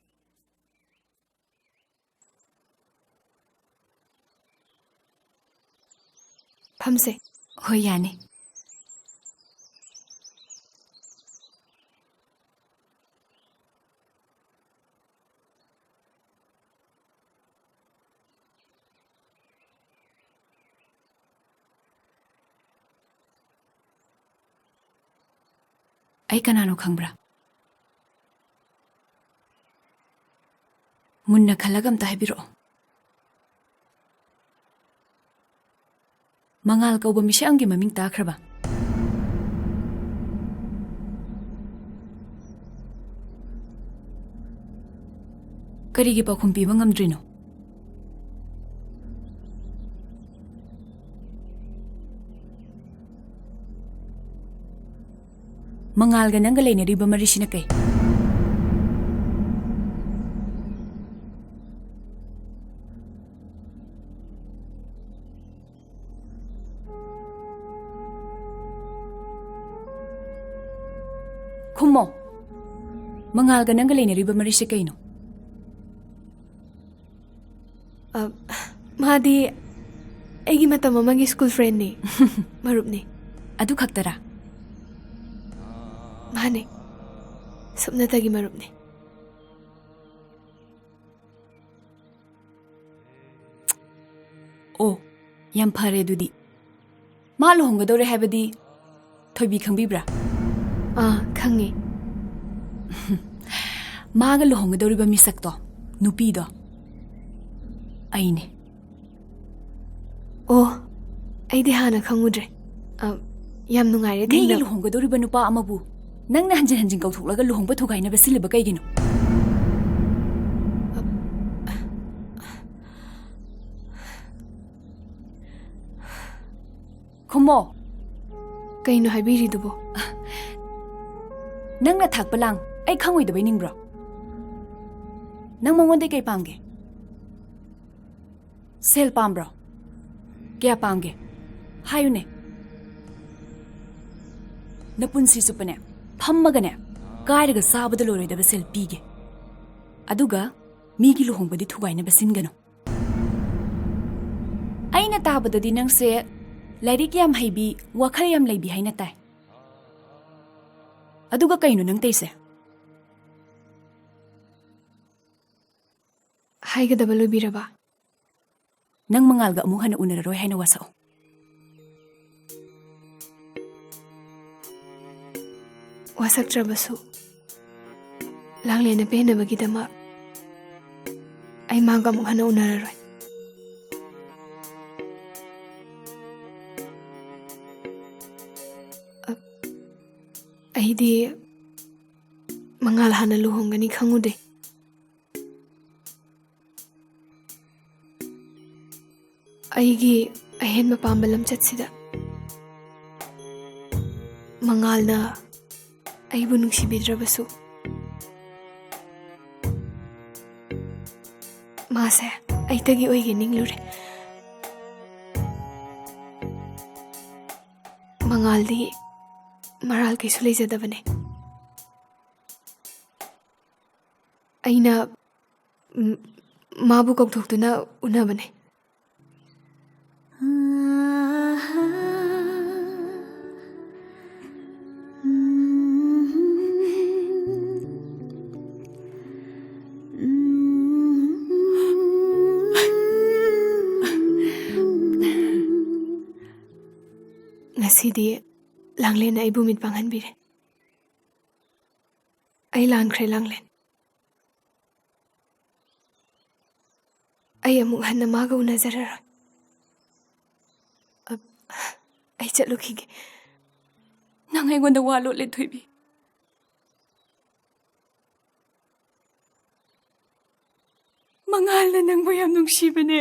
ꯐꯝꯁꯦ꯫ ꯍꯣꯏ, ꯌꯥꯅꯤ꯫ ꯑꯩ ꯀꯅꯥꯅꯣ ꯈꯪꯕ꯭ꯔꯥ? ꯃꯨꯟꯅ ꯈꯜꯂꯒ ꯑꯝꯇ ꯍꯥꯏꯕꯤꯔꯛꯑꯣ꯫ ꯃꯉꯥꯜ ꯀꯧꯕ ꯃꯤꯁꯛ ꯑꯃꯒꯤ ꯃꯃꯤꯡ ꯇꯥꯈ꯭ꯔꯕ? ꯀꯔꯤꯒꯤ ꯄꯥꯎꯈꯨꯝ ꯄꯤꯕ ꯉꯝꯗ꯭ꯔꯤꯅꯣ? ꯃꯉꯥꯜꯒ ꯅꯪꯒ ꯂꯩꯅꯔꯤꯕ ꯃꯔꯤꯁꯤꯅ ꯀꯩ? ꯈꯨꯝꯃꯣ꯫ ꯃꯉꯥꯜꯒ ꯅꯪꯒ ꯂꯩꯅꯔꯤꯕ ꯃꯔꯤꯁꯦ ꯀꯩꯅꯣ? ꯑ, ꯃꯥꯗꯤ ꯑꯩꯒꯤ ꯃꯇꯝ ꯑꯃꯒꯤ ꯁ꯭ꯀꯨꯜ ꯐ꯭ꯔꯦꯟꯅꯤ꯫ ꯃꯔꯨꯞꯅꯤ꯫ ꯑꯗꯨ ꯈꯛꯇꯔꯥ? ꯃꯥꯅꯦ꯫ ꯁꯨꯞꯅꯇꯒꯤ ꯃꯔꯨꯞꯅꯤ꯫ ꯑꯣ, ꯌꯥꯝ ꯐꯔꯦ ꯑꯗꯨꯗꯤ꯫ ꯃꯥ ꯂꯨꯍꯣꯡꯒꯗꯧꯔꯦ ꯍꯥꯏꯕꯗꯤ ꯊꯣꯏꯕꯤ ꯈꯪꯕꯤꯕ꯭ꯔꯥ? ꯑꯥ, ꯈꯪꯉꯦ꯫ ꯃꯥꯒ ꯂꯨꯍꯣꯡꯒꯗꯧꯔꯤꯕ ꯃꯤꯁꯛꯇꯣ, ꯅꯨꯄꯤꯗꯣ, ꯑꯩꯅꯦ꯫ ꯑꯣ, ꯑꯩꯗꯤ ꯍꯥꯟꯅ ꯈꯪꯉꯨꯗ꯭ꯔꯦ꯫ ꯑ, ꯌꯥꯝ ꯅꯨꯡꯉꯥꯏꯔꯦ ꯃꯤꯒꯤ ꯊꯦꯡꯅꯕ꯫ ꯂꯨꯍꯣꯡꯒꯗꯧꯔꯤꯕ ꯅꯨꯄꯥ ꯑꯃꯕꯨ ꯅꯪꯅ ꯍꯟꯖꯤꯟ ꯍꯟꯖꯤꯟ ꯀꯧꯊꯣꯛꯂꯒ ꯂꯨꯍꯣꯡꯕ ꯊꯨꯒꯥꯏꯅꯕ ꯁꯤꯜꯂꯤꯕ ꯀꯩꯒꯤꯅꯣ? ꯈꯨꯝꯃꯣ꯫ ꯀꯩꯅꯣ ꯍꯥꯏꯕꯤꯔꯤꯗꯨꯕꯣ? ꯅꯪꯅ ꯊꯥꯛꯄ ꯂꯥꯡ ꯑꯩ ꯈꯪꯉꯣꯏꯗꯕꯩ ꯅꯤꯡꯕ꯭ꯔꯣ? ꯅꯪ ꯃꯉꯣꯟꯗꯩ ꯀꯩ ꯄꯥꯝꯒꯦ? ꯁꯦꯜ ꯄꯥꯝꯕ꯭ꯔꯣ? ꯀꯌꯥ ꯄꯥꯝꯒꯦ? ꯍꯥꯏꯌꯨꯅꯦ꯫ ꯅꯄꯨꯟꯁꯤ ꯆꯨꯞꯄꯅꯦ, ꯐꯝꯃꯒꯅꯦ, ꯀꯥꯏꯔꯒ ꯆꯥꯕꯗ ꯂꯣꯏꯔꯣꯏꯗꯕ ꯁꯦꯜ ꯄꯤꯒꯦ꯫ ꯑꯗꯨꯒ ꯃꯤꯒꯤ ꯂꯨꯍꯣꯡꯕꯗꯤ ꯊꯨꯒꯥꯏꯅꯕ ꯁꯤꯟꯒꯅꯨ꯫ ꯑꯩꯅ ꯇꯥꯕꯗꯗꯤ ꯅꯪꯁꯦ ꯂꯥꯏꯔꯤꯛ ꯌꯥꯝ ꯍꯩꯕꯤ, ꯋꯥꯈꯜ ꯌꯥꯝ ꯂꯩꯕꯤ ꯍꯥꯏꯅ ꯇꯥꯏ꯫ ꯑꯗꯨꯒ ꯀꯩꯅꯣ ꯅꯪ ꯇꯧꯏꯁꯦ? ꯍꯥꯏꯒꯗꯕ ꯂꯣꯏꯕꯤꯔꯕ? ꯅꯪ ꯃꯉꯥꯜꯒ ꯑꯃꯨꯛ ꯍꯟꯅ ꯎꯅꯔꯔꯣꯏ ꯍꯥꯏꯅ ꯋꯥꯁꯛꯑꯣ꯫ ꯋꯥꯁꯛꯇ꯭ꯔꯕꯁꯨ ꯂꯥꯡꯂꯦꯟꯅ ꯄꯦꯟꯅꯕꯒꯤꯗꯃꯛ ꯑꯩ ꯃꯥꯒ ꯑꯃꯨꯛ ꯍꯟꯅ ꯎꯅꯔꯔꯣꯏ꯫ ꯑ-, ꯑꯩꯗꯤ ꯃꯉꯥꯜ ꯍꯥꯟꯅ ꯂꯨꯍꯣꯡꯒꯅꯤ ꯈꯪꯉꯨꯗꯦ꯫ ꯑꯩꯒꯤ ꯑꯍꯦꯟꯕ ꯄꯥꯝꯕ ꯂꯝꯆꯠꯁꯤꯗ ꯃꯉꯥꯜꯅ ꯑꯩꯕꯨ ꯅꯨꯡꯁꯤꯕꯤꯗ꯭ꯔꯕꯁꯨ, ꯃꯥꯁꯦ ꯑꯩꯇꯒꯤ ꯑꯣꯏꯒꯦ ꯅꯤꯡꯂꯨꯔꯦ꯫ ꯃꯉꯥꯜꯗꯤ ꯃꯔꯥꯜ ꯀꯩꯁꯨ ꯂꯩꯖꯗꯕꯅꯦ꯫ ꯑꯩꯅ, ꯎꯝ, ꯃꯥꯕꯨ ꯀꯧꯊꯣꯛꯇꯨꯅ ꯎꯅꯕꯅꯦ꯫ ꯉꯁꯤꯗꯤ ꯂꯥꯡꯂꯦꯟꯅ ꯑꯩꯕꯨ ꯃꯤꯠ ꯄꯥꯡꯍꯟꯕꯤꯔꯦ꯫ ꯑꯩ ꯂꯥꯟꯈ꯭ꯔꯦ, ꯂꯥꯡꯂꯦꯟ꯫ ꯑꯩ ꯑꯃꯨꯛ ꯍꯟꯅ ꯃꯥꯒ ꯎꯅꯖꯔꯔꯣꯏ꯫ ꯑ, ꯑꯩ ꯆꯠꯂꯨꯈꯤꯒꯦ꯫ ꯅꯪ ꯑꯩꯉꯣꯟꯗ ꯋꯥ ꯂꯣꯠꯂꯦ, ꯊꯣꯏꯕꯤ꯫ ꯃꯉꯥꯜꯅ ꯅꯪꯕꯨ ꯌꯥꯝ ꯅꯨꯡꯁꯤꯕꯅꯦ꯫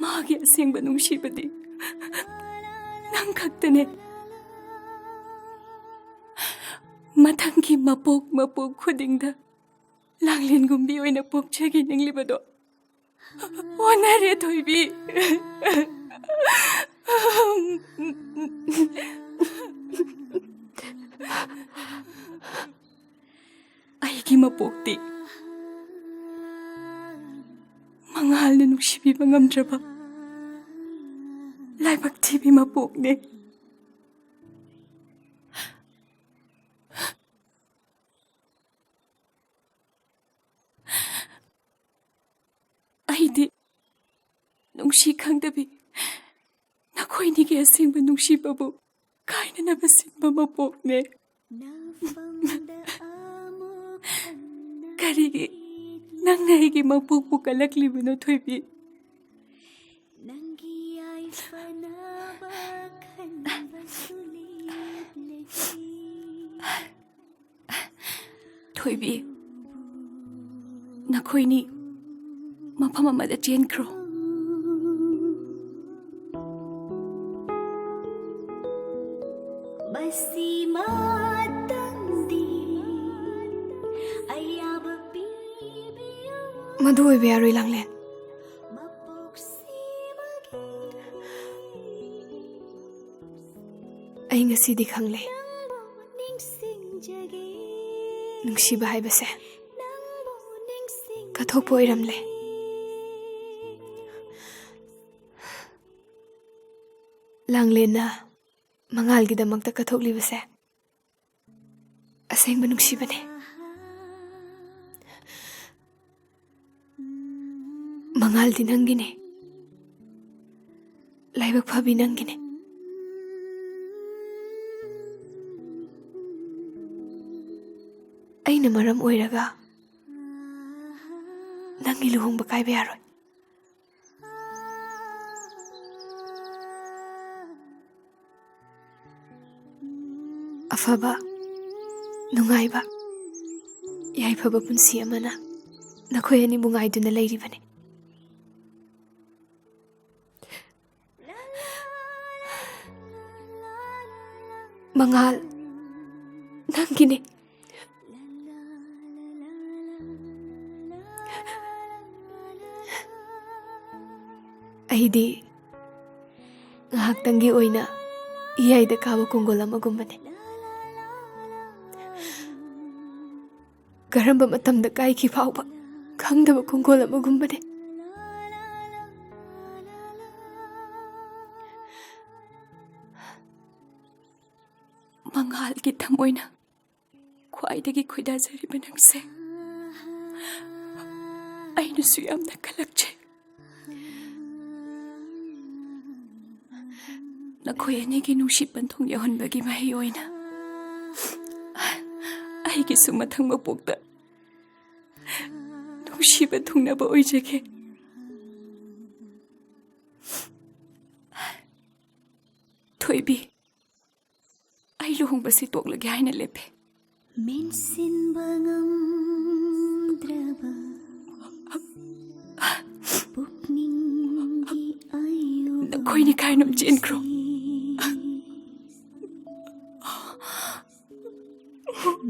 ꯃꯥꯒꯤ ꯑꯁꯦꯡꯕ ꯅꯨꯡꯁꯤꯕꯗꯤ ꯅꯪ ꯈꯛꯇꯅꯦ꯫ ꯃꯊꯪꯒꯤ ꯃꯄꯣꯛ ꯃꯄꯣꯛ ꯈꯨꯗꯤꯡꯗ ꯂꯥꯡꯂꯦꯟꯒꯨꯝꯕꯤ ꯑꯣꯏꯅ ꯄꯣꯛꯆꯈꯤ ꯅꯤꯡꯂꯤꯕꯗꯣ ꯑꯣꯟꯅꯔꯦ, ꯊꯣꯏꯕꯤ꯫ ꯑꯩꯒꯤ ꯃꯄꯣꯛꯇꯤ ꯃꯉꯥꯜꯅ ꯅꯨꯡꯁꯤꯕꯤꯕ ꯉꯝꯗ꯭ꯔꯕ ꯂꯥꯏꯕꯛ ꯊꯤꯕꯤ ꯃꯄꯣꯛꯅꯦ꯫ ꯑꯩꯗꯤ ꯅꯨꯡꯁꯤ ꯈꯪꯗꯕꯤ, ꯅꯈꯣꯏꯅꯤꯒꯤ ꯑꯁꯦꯡꯕ ꯅꯨꯡꯁꯤꯕꯕꯨ ꯀꯥꯏꯅꯅꯕ ꯁꯤꯟꯕ ꯃꯄꯣꯛꯅꯦ꯫ ꯀꯔꯤꯒꯤ ꯅꯪꯅ ꯑꯩꯒꯤ ꯃꯄꯣꯛꯄꯨ ꯀꯜꯂꯛꯂꯤꯕꯅꯣ, ꯊꯣꯏꯕꯤ? ꯅꯪꯒꯤ ꯌꯥꯏꯐꯅꯕ ꯈꯟꯕꯁꯨ ꯂꯦꯞꯂꯦ꯫ ꯊꯣꯏꯕꯤ, ꯅꯈꯣꯏꯅꯤ ꯃꯐꯝ ꯑꯃꯗ ꯆꯦꯟꯈ꯭ꯔꯣ꯫ ꯃꯁꯤꯃꯇꯪꯗꯤ ꯑꯌꯥꯕ ꯄꯤꯕꯤꯌꯨ꯫ ꯃꯗꯨ ꯑꯣꯏꯕ ꯌꯥꯔꯣꯏ, ꯂꯥꯡꯂꯦꯟ꯫ ꯃꯄꯣꯛꯁꯤꯃꯒꯤ ꯑꯩ ꯉꯁꯤꯗꯤ ꯈꯪꯂꯦ꯫ ꯅꯪꯕꯨ ꯅꯤꯡꯁꯤꯡꯖꯒꯦ꯫ ꯅꯨꯡꯁꯤꯕ ꯍꯥꯏꯕꯁꯦ ꯅꯪꯕꯨ ꯅꯤꯡꯁꯤꯡ ꯀꯠꯊꯣꯛꯄ ꯑꯣꯏꯔꯝꯂꯦ꯫ ꯂꯥꯡꯂꯦꯟꯅ ꯃꯉꯥꯜꯒꯤꯗꯃꯛꯇ ꯀꯠꯊꯣꯛꯂꯤꯕꯁꯦ ꯑꯁꯦꯡꯕ ꯅꯨꯡꯁꯤꯕꯅꯦ꯫ ꯃꯉꯥꯜꯗꯤ ꯅꯪꯒꯤꯅꯦ꯫ ꯂꯥꯏꯕꯛ ꯐꯕꯤ ꯅꯪꯒꯤꯅꯦ꯫ ꯑꯩꯅ ꯃꯔꯝ ꯑꯣꯏꯔꯒ ꯅꯪꯒꯤ ꯂꯨꯍꯣꯡꯕ ꯀꯥꯏꯕ ꯌꯥꯔꯣꯏ꯫ ꯑꯐꯕ, ꯅꯨꯡꯉꯥꯏꯕ, ꯌꯥꯏꯐꯕ ꯄꯨꯟꯁꯤ ꯑꯃꯅ ꯅꯈꯣꯏ ꯑꯅꯤꯕꯨ ꯉꯥꯏꯗꯨꯅ ꯂꯩꯔꯤꯕꯅꯤ꯫ ꯃꯉꯥꯜ, ꯅꯪꯒꯤꯅꯦ꯫ ꯑꯩꯗꯤ ꯉꯥꯏꯍꯥꯛꯇꯪꯒꯤ ꯑꯣꯏꯅ ꯏꯌꯥꯏꯗ ꯀꯥꯕ ꯀꯣꯡꯒꯣꯜ ꯑꯃꯒꯨꯝꯕꯅꯦ꯫ ꯀꯔꯝꯕ ꯃꯇꯝꯗ ꯀꯥꯏꯈꯤ ꯐꯥꯎꯕ ꯈꯪꯗꯕ ꯀꯣꯡꯒꯣꯜ ꯑꯃꯒꯨꯝꯕꯅꯦ꯫ ꯃꯉꯥꯜꯒꯤ ꯊꯃꯣꯏꯅ ꯈ꯭ꯋꯥꯏꯗꯒꯤ ꯈꯣꯏꯗꯥꯖꯔꯤꯕ ꯅꯪꯁꯦ ꯑꯩꯅꯁꯨ ꯌꯥꯝꯅ ꯀꯜꯂꯛꯆꯩ꯫ ꯅꯈꯣꯏ ꯑꯅꯤꯒꯤ ꯅꯨꯡꯁꯤ ꯄꯟꯊꯨꯡ ꯌꯧꯍꯟꯕꯒꯤ ꯃꯍꯩ ꯑꯣꯏꯅ ꯑꯩꯒꯤꯁꯨ ꯃꯊꯪ ꯃꯄꯣꯛꯇ ꯅꯨꯡꯁꯤꯕ ꯊꯨꯡꯅꯕ ꯑꯣꯏꯖꯒꯦ꯫ ꯊꯣꯏꯕꯤ, ꯑꯩ ꯂꯨꯍꯣꯡꯕꯁꯤ ꯇꯣꯛꯂꯒꯦ ꯍꯥꯏꯅ ꯂꯦꯞꯄꯦ꯫ ꯃꯦꯟꯁꯤꯟꯕ ꯉꯝꯗ꯭ꯔꯕ ꯄꯨꯛꯅꯤꯡꯒꯤ ꯑꯌꯨꯕ ꯅꯈꯣꯏꯅꯤ ꯀꯥꯏꯅ ꯆꯦꯟꯈ꯭ꯔꯣ꯫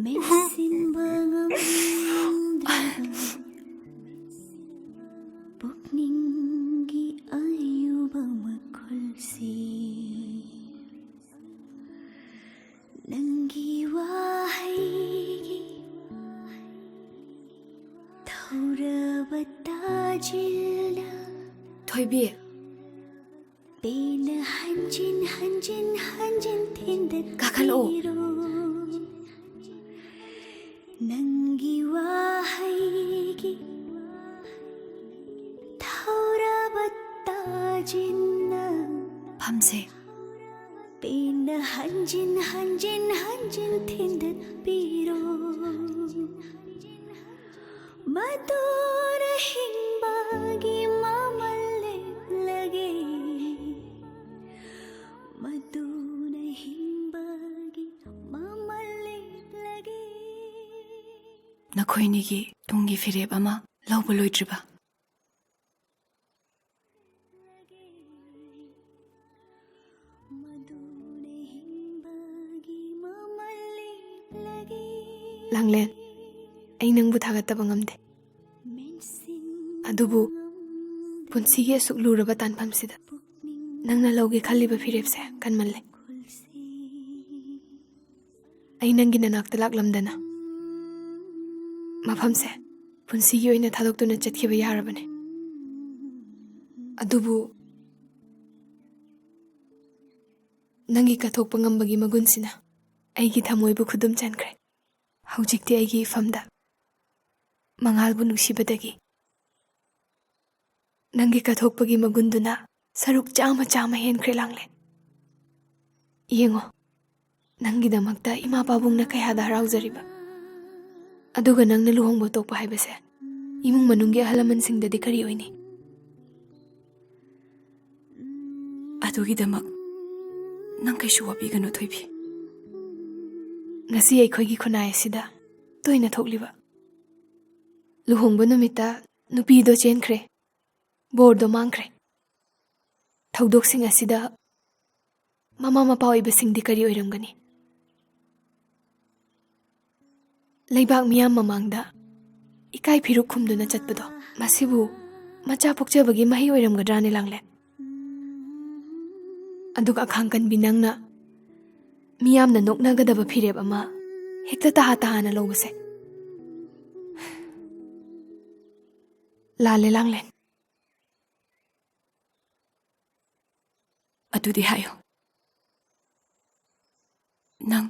ꯃꯦꯟꯁꯤꯟꯕ ꯉꯝꯗ꯭ꯔꯕ ꯄꯨꯛꯅꯤꯡꯒꯤ ꯑꯌꯨꯕ ꯃꯈꯨꯜꯁꯤ꯫ ꯅꯪꯒꯤ ꯋꯥꯍꯩꯒꯤ ꯊꯧꯔꯕ ꯇꯥꯖꯤꯜꯂ ꯊꯣꯏꯕꯤ꯫ ꯄꯦꯟꯅ ꯍꯟꯖꯤꯟ ꯍꯟꯖꯤꯟ ꯍꯟꯖꯤꯟ ꯊꯤꯟꯗꯠꯄꯤꯔꯣ꯫ ꯀꯥꯈꯠꯂꯛꯑꯣ꯫ ꯅꯪꯒꯤ ꯋꯥꯍꯩꯒꯤ ꯊꯧꯔꯕ ꯇꯥꯖꯤꯟꯅ ꯐꯝꯁꯦ꯫ ꯄꯦꯟꯅ ꯍꯟꯖꯤꯟ ꯍꯟꯖꯤꯟ ꯍꯟꯖꯤꯟ ꯊꯤꯟꯗꯠꯄꯤꯔꯣ꯫ ꯃꯗꯨꯅ ꯍꯤꯡꯕꯒꯤ ꯃꯃꯜ ꯂꯦꯞꯂꯒꯦ꯫ ꯃꯗꯨꯅ ꯍꯤꯡꯕꯒꯤ ꯃꯃꯜ ꯂꯦꯞꯂꯒꯦ꯫ ꯅꯈꯣꯏꯅꯤꯒꯤ ꯇꯨꯡꯒꯤ ꯐꯤꯔꯦꯞ ꯑꯃ ꯂꯧꯕ ꯂꯣꯏꯗ꯭ꯔꯤꯕ? ꯃꯗꯨꯅ ꯍꯤꯡꯕꯒꯤ ꯃꯃꯜ ꯂꯥꯡꯂꯦꯟ, ꯑꯩ ꯅꯪꯕꯨ ꯊꯥꯒꯠꯇꯕ ꯉꯝꯗꯦ꯫ ꯑꯗꯨꯕꯨ ꯄꯨꯟꯁꯤꯒꯤ ꯑꯁꯨꯛ ꯂꯨꯔꯕ ꯇꯥꯟꯐꯝꯁꯤꯗ ꯅꯪꯅ ꯂꯧꯒꯦ ꯈꯜꯂꯤꯕ ꯐꯤꯔꯦꯞꯁꯦ ꯀꯟꯃꯜꯂꯦ꯫ ꯑꯩ ꯅꯪꯒꯤ ꯅꯅꯥꯛꯇ ꯂꯥꯛꯂꯝꯗꯅ ꯃꯐꯝꯁꯦ ꯄꯨꯟꯁꯤꯒꯤ ꯑꯣꯏꯅ ꯊꯥꯗꯣꯛꯇꯨꯅ ꯆꯠꯈꯤꯕ ꯌꯥꯔꯕꯅꯦ꯫ ꯑꯗꯨꯕꯨ ꯅꯪꯒꯤ ꯀꯠꯊꯣꯛꯄ ꯉꯝꯕꯒꯤ ꯃꯒꯨꯟꯁꯤꯅ ꯑꯩꯒꯤ ꯊꯃꯣꯏꯕꯨ ꯈꯨꯗꯨꯝ ꯆꯟꯈ꯭ꯔꯦ꯫ ꯍꯧꯖꯤꯛꯇꯤ ꯑꯩꯒꯤ ꯏꯐꯝꯗ ꯃꯉꯥꯜꯕꯨ ꯅꯨꯡꯁꯤꯕꯗꯒꯤ ꯅꯪꯒꯤ ꯀꯠꯊꯣꯛꯄꯒꯤ ꯃꯒꯨꯟꯗꯨꯅ ꯁꯔꯨꯛ ꯆꯥꯝꯃ ꯆꯥꯝꯃ ꯍꯦꯟꯈ꯭ꯔꯦ, ꯂꯥꯡꯂꯦꯟ꯫ ꯌꯦꯡꯉꯣ, ꯅꯪꯒꯤꯗꯃꯛꯇ ꯏꯃꯥ ꯄꯥꯕꯨꯡꯅ ꯀꯌꯥꯗ ꯍꯔꯥꯎꯖꯔꯤꯕ꯫ ꯑꯗꯨꯒ ꯅꯪꯅ ꯂꯨꯍꯣꯡꯕ ꯇꯣꯛꯄ ꯍꯥꯏꯕꯁꯦ ꯏꯃꯨꯡ ꯃꯅꯨꯡꯒꯤ ꯑꯍꯜ ꯂꯃꯟꯁꯤꯡꯗꯗꯤ ꯀꯔꯤ ꯑꯣꯏꯅꯤ? ꯑꯗꯨꯒꯤꯗꯃꯛ ꯅꯪ ꯀꯩꯁꯨ ꯋꯥꯕꯤꯒꯅꯨ, ꯊꯣꯏꯕꯤ꯫ ꯉꯁꯤ ꯑꯩꯈꯣꯏꯒꯤ ꯈꯨꯟꯅꯥꯏ ꯑꯁꯤꯗ ꯇꯣꯏꯅ ꯊꯣꯛꯂꯤꯕ ꯂꯨꯍꯣꯡꯕ ꯅꯨꯃꯤꯠꯇ ꯅꯨꯄꯤꯗꯣ ꯆꯦꯟꯈ꯭ꯔꯦ, ꯕꯣꯔꯗꯣ ꯃꯥꯡꯈ꯭ꯔꯦ꯫ ꯊꯧꯗꯣꯛꯁꯤꯡ ꯑꯁꯤꯗ ꯃꯃꯥ ꯃꯄꯥ ꯑꯣꯏꯕꯁꯤꯡꯗꯤ ꯀꯔꯤ ꯑꯣꯏꯔꯝꯒꯅꯤ? ꯂꯩꯕꯥꯛ ꯃꯤꯌꯥꯝ ꯃꯃꯥꯡꯗ ꯏꯀꯥꯏ ꯐꯤꯔꯨꯛ ꯈꯨꯝꯗꯨꯅ ꯆꯠꯄꯗꯣ, ꯃꯁꯤꯕꯨ ꯃꯆꯥ ꯄꯣꯛꯆꯕꯒꯤ ꯃꯍꯩ ꯑꯣꯏꯔꯝꯒꯗ꯭ꯔꯥꯅꯦ, ꯂꯥꯡꯂꯦꯟ? ꯑꯗꯨꯒ ꯑꯈꯥꯡ ꯀꯟꯕꯤ ꯅꯪꯅ ꯃꯤꯌꯥꯝꯅ ꯅꯣꯛꯅꯒꯗꯕ ꯐꯤꯔꯦꯞ ꯑꯃ ꯍꯦꯛꯇ ꯇꯍꯥ ꯇꯍꯥꯅ ꯂꯧꯕꯁꯦ꯫ ꯂꯥꯜꯂꯦ, ꯂꯥꯡꯂꯦꯟ꯫ ꯑꯗꯨꯗꯤ ꯍꯥꯏꯌꯨ, ꯅꯪ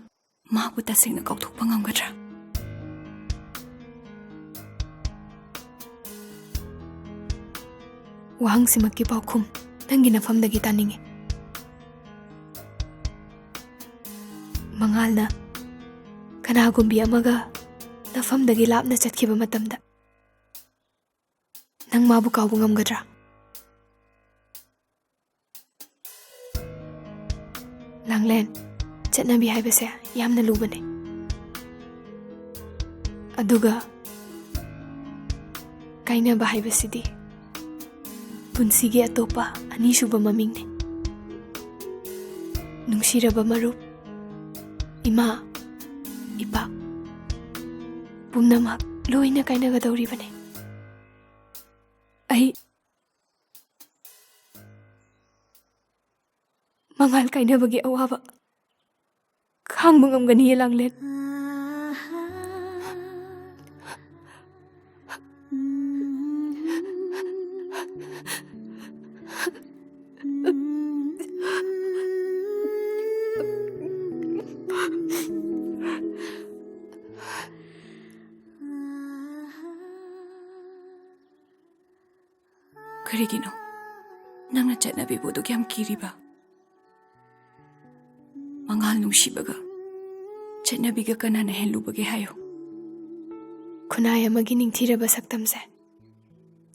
ꯃꯥꯕꯨ ꯇꯁꯦꯡꯅ ꯀꯥꯎꯊꯣꯛꯄ ꯉꯝꯒꯗ꯭ꯔꯥ? ꯋꯥꯍꯪꯁꯤꯃꯛꯀꯤ ꯄꯥꯎꯈꯨꯝ ꯅꯪꯒꯤ ꯅꯐꯝꯗꯒꯤ ꯇꯥꯅꯤꯡꯉꯤ꯫ ꯃꯉꯥꯜꯅ ꯀꯅꯥꯒꯨꯝꯕꯤ ꯑꯃꯒ ꯅꯐꯝꯗꯒꯤ ꯂꯥꯞꯅ ꯆꯠꯈꯤꯕ ꯃꯇꯝꯗ ꯅꯪ ꯃꯥꯕꯨ ꯀꯥꯎꯕ ꯉꯝꯒꯗ꯭ꯔꯥ? ꯂꯥꯡꯂꯦꯟ, ꯆꯠꯅꯕꯤ ꯍꯥꯏꯕꯁꯦ ꯌꯥꯝꯅ ꯂꯨꯕꯅꯦ꯫ ꯑꯗꯨꯒ ꯀꯥꯏꯅꯕ ꯍꯥꯏꯕꯁꯤꯗꯤ ꯄꯨꯟꯁꯤꯒꯤ ꯑꯇꯣꯞꯄ ꯑꯅꯤꯁꯨꯕ ꯃꯃꯤꯡꯅꯤ꯫ ꯅꯨꯡꯁꯤꯔꯕ ꯃꯔꯨꯞ, ꯏꯃꯥ, ꯏꯄꯥ, ꯄꯨꯝꯅꯃꯛ ꯂꯣꯏꯅ ꯀꯥꯏꯅꯒꯗꯧꯔꯤꯕꯅꯤ꯫ ꯑꯩ ꯃꯉꯥꯜ ꯀꯥꯏꯅꯕꯒꯤ ꯑꯋꯥꯕ ꯈꯥꯡꯕ ꯉꯝꯒꯅꯤꯌꯦ, ꯂꯥꯡꯂꯦꯟ꯫ ꯀꯔꯤꯒꯤꯅꯣ ꯅꯪꯅ ꯆꯠꯅꯕꯤꯕꯨ ꯑꯗꯨꯛ ꯌꯥꯝ ꯀꯤꯔꯤꯕ? ꯃꯉꯥꯜ ꯅꯨꯡꯁꯤꯕꯒ ꯆꯠꯅꯕꯤꯒ ꯀꯅꯥꯅ ꯍꯦꯜꯂꯨꯕꯒꯦ ꯍꯥꯏꯌꯨ? ꯈꯨꯟꯅꯥꯏ ꯑꯃꯒꯤ ꯅꯤꯡꯊꯤꯔꯕ ꯁꯛꯇꯝꯁꯦ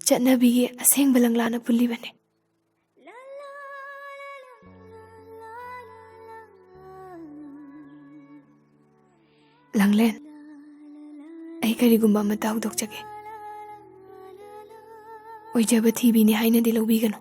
ꯆꯠꯅꯕꯤꯒꯤ ꯑꯁꯦꯡꯕ ꯂꯪꯂꯥꯅ ꯄꯨꯜꯂꯤꯕꯅꯤ꯫ ꯂꯥꯡꯂꯦꯟ, ꯑꯩ ꯀꯔꯤꯒꯨꯝꯕ ꯑꯃꯠꯇ ꯍꯧꯗꯣꯛꯆꯒꯦ꯫ ꯑꯣꯏꯖꯕ ꯊꯤꯕꯤꯅꯤ ꯍꯥꯏꯅꯗꯤ ꯂꯧꯕꯤꯒꯅꯨ꯫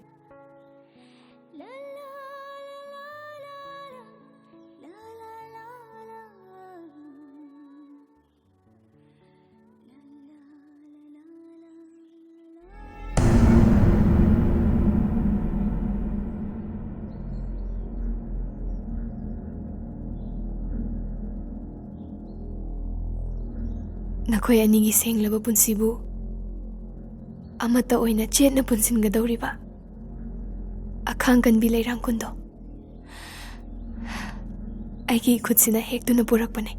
ꯅꯈꯣꯏ ꯑꯅꯤꯒꯤ ꯁꯦꯡꯂꯕ ꯄꯨꯟꯁꯤꯕꯨ ꯑꯃꯠꯇ ꯑꯣꯏꯅ ꯆꯦꯠꯅ ꯄꯨꯟꯁꯤꯟꯒꯗꯧꯔꯤꯕ ꯑꯈꯥꯡ ꯀꯟꯕꯤ ꯂꯩꯔꯥꯡ ꯀꯨꯟꯗꯣ ꯑꯩꯒꯤ ꯏꯈꯨꯠꯁꯤꯅ ꯍꯦꯛꯇꯨꯅ ꯄꯨꯔꯛꯄꯅꯤ꯫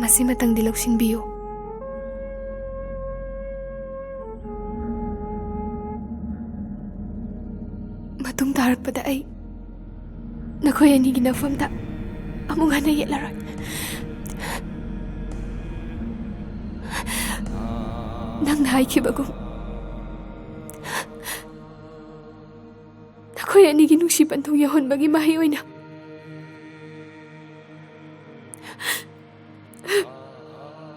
ꯃꯁꯤꯃꯇꯪꯗꯤ ꯂꯧꯁꯤꯟꯕꯤꯌꯨ꯫ ꯃꯇꯨꯡ ꯇꯥꯔꯛꯄꯗ ꯑꯩ ꯅꯈꯣꯏ ꯑꯅꯤꯒꯤ ꯅꯐꯝꯗ ꯑꯃꯨꯛ ꯍꯟꯅ ꯌꯦꯠꯂꯔꯣꯏ꯫ ꯅꯪꯅ ꯍꯥꯏꯈꯤꯕꯒꯨꯝ, ꯅꯈꯣꯏ ꯑꯅꯤꯒꯤ ꯅꯨꯡꯁꯤ ꯄꯟꯊꯨꯡ ꯌꯧꯍꯟꯕꯒꯤ ꯃꯍꯩ ꯑꯣꯏꯅ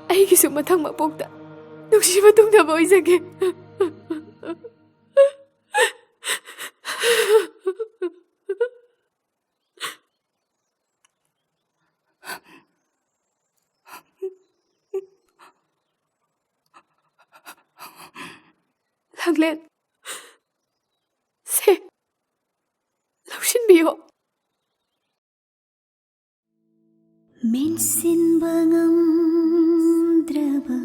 ꯑꯩꯒꯤꯁꯨ ꯃꯊꯪ ꯃꯄꯣꯛꯇ ꯅꯨꯡꯁꯤꯕ ꯇꯨꯡꯗꯕ ꯑꯣꯏꯖꯒꯦ꯫ ꯃꯦꯟꯁꯤꯟꯕ ꯉꯝꯗ꯭ꯔꯕ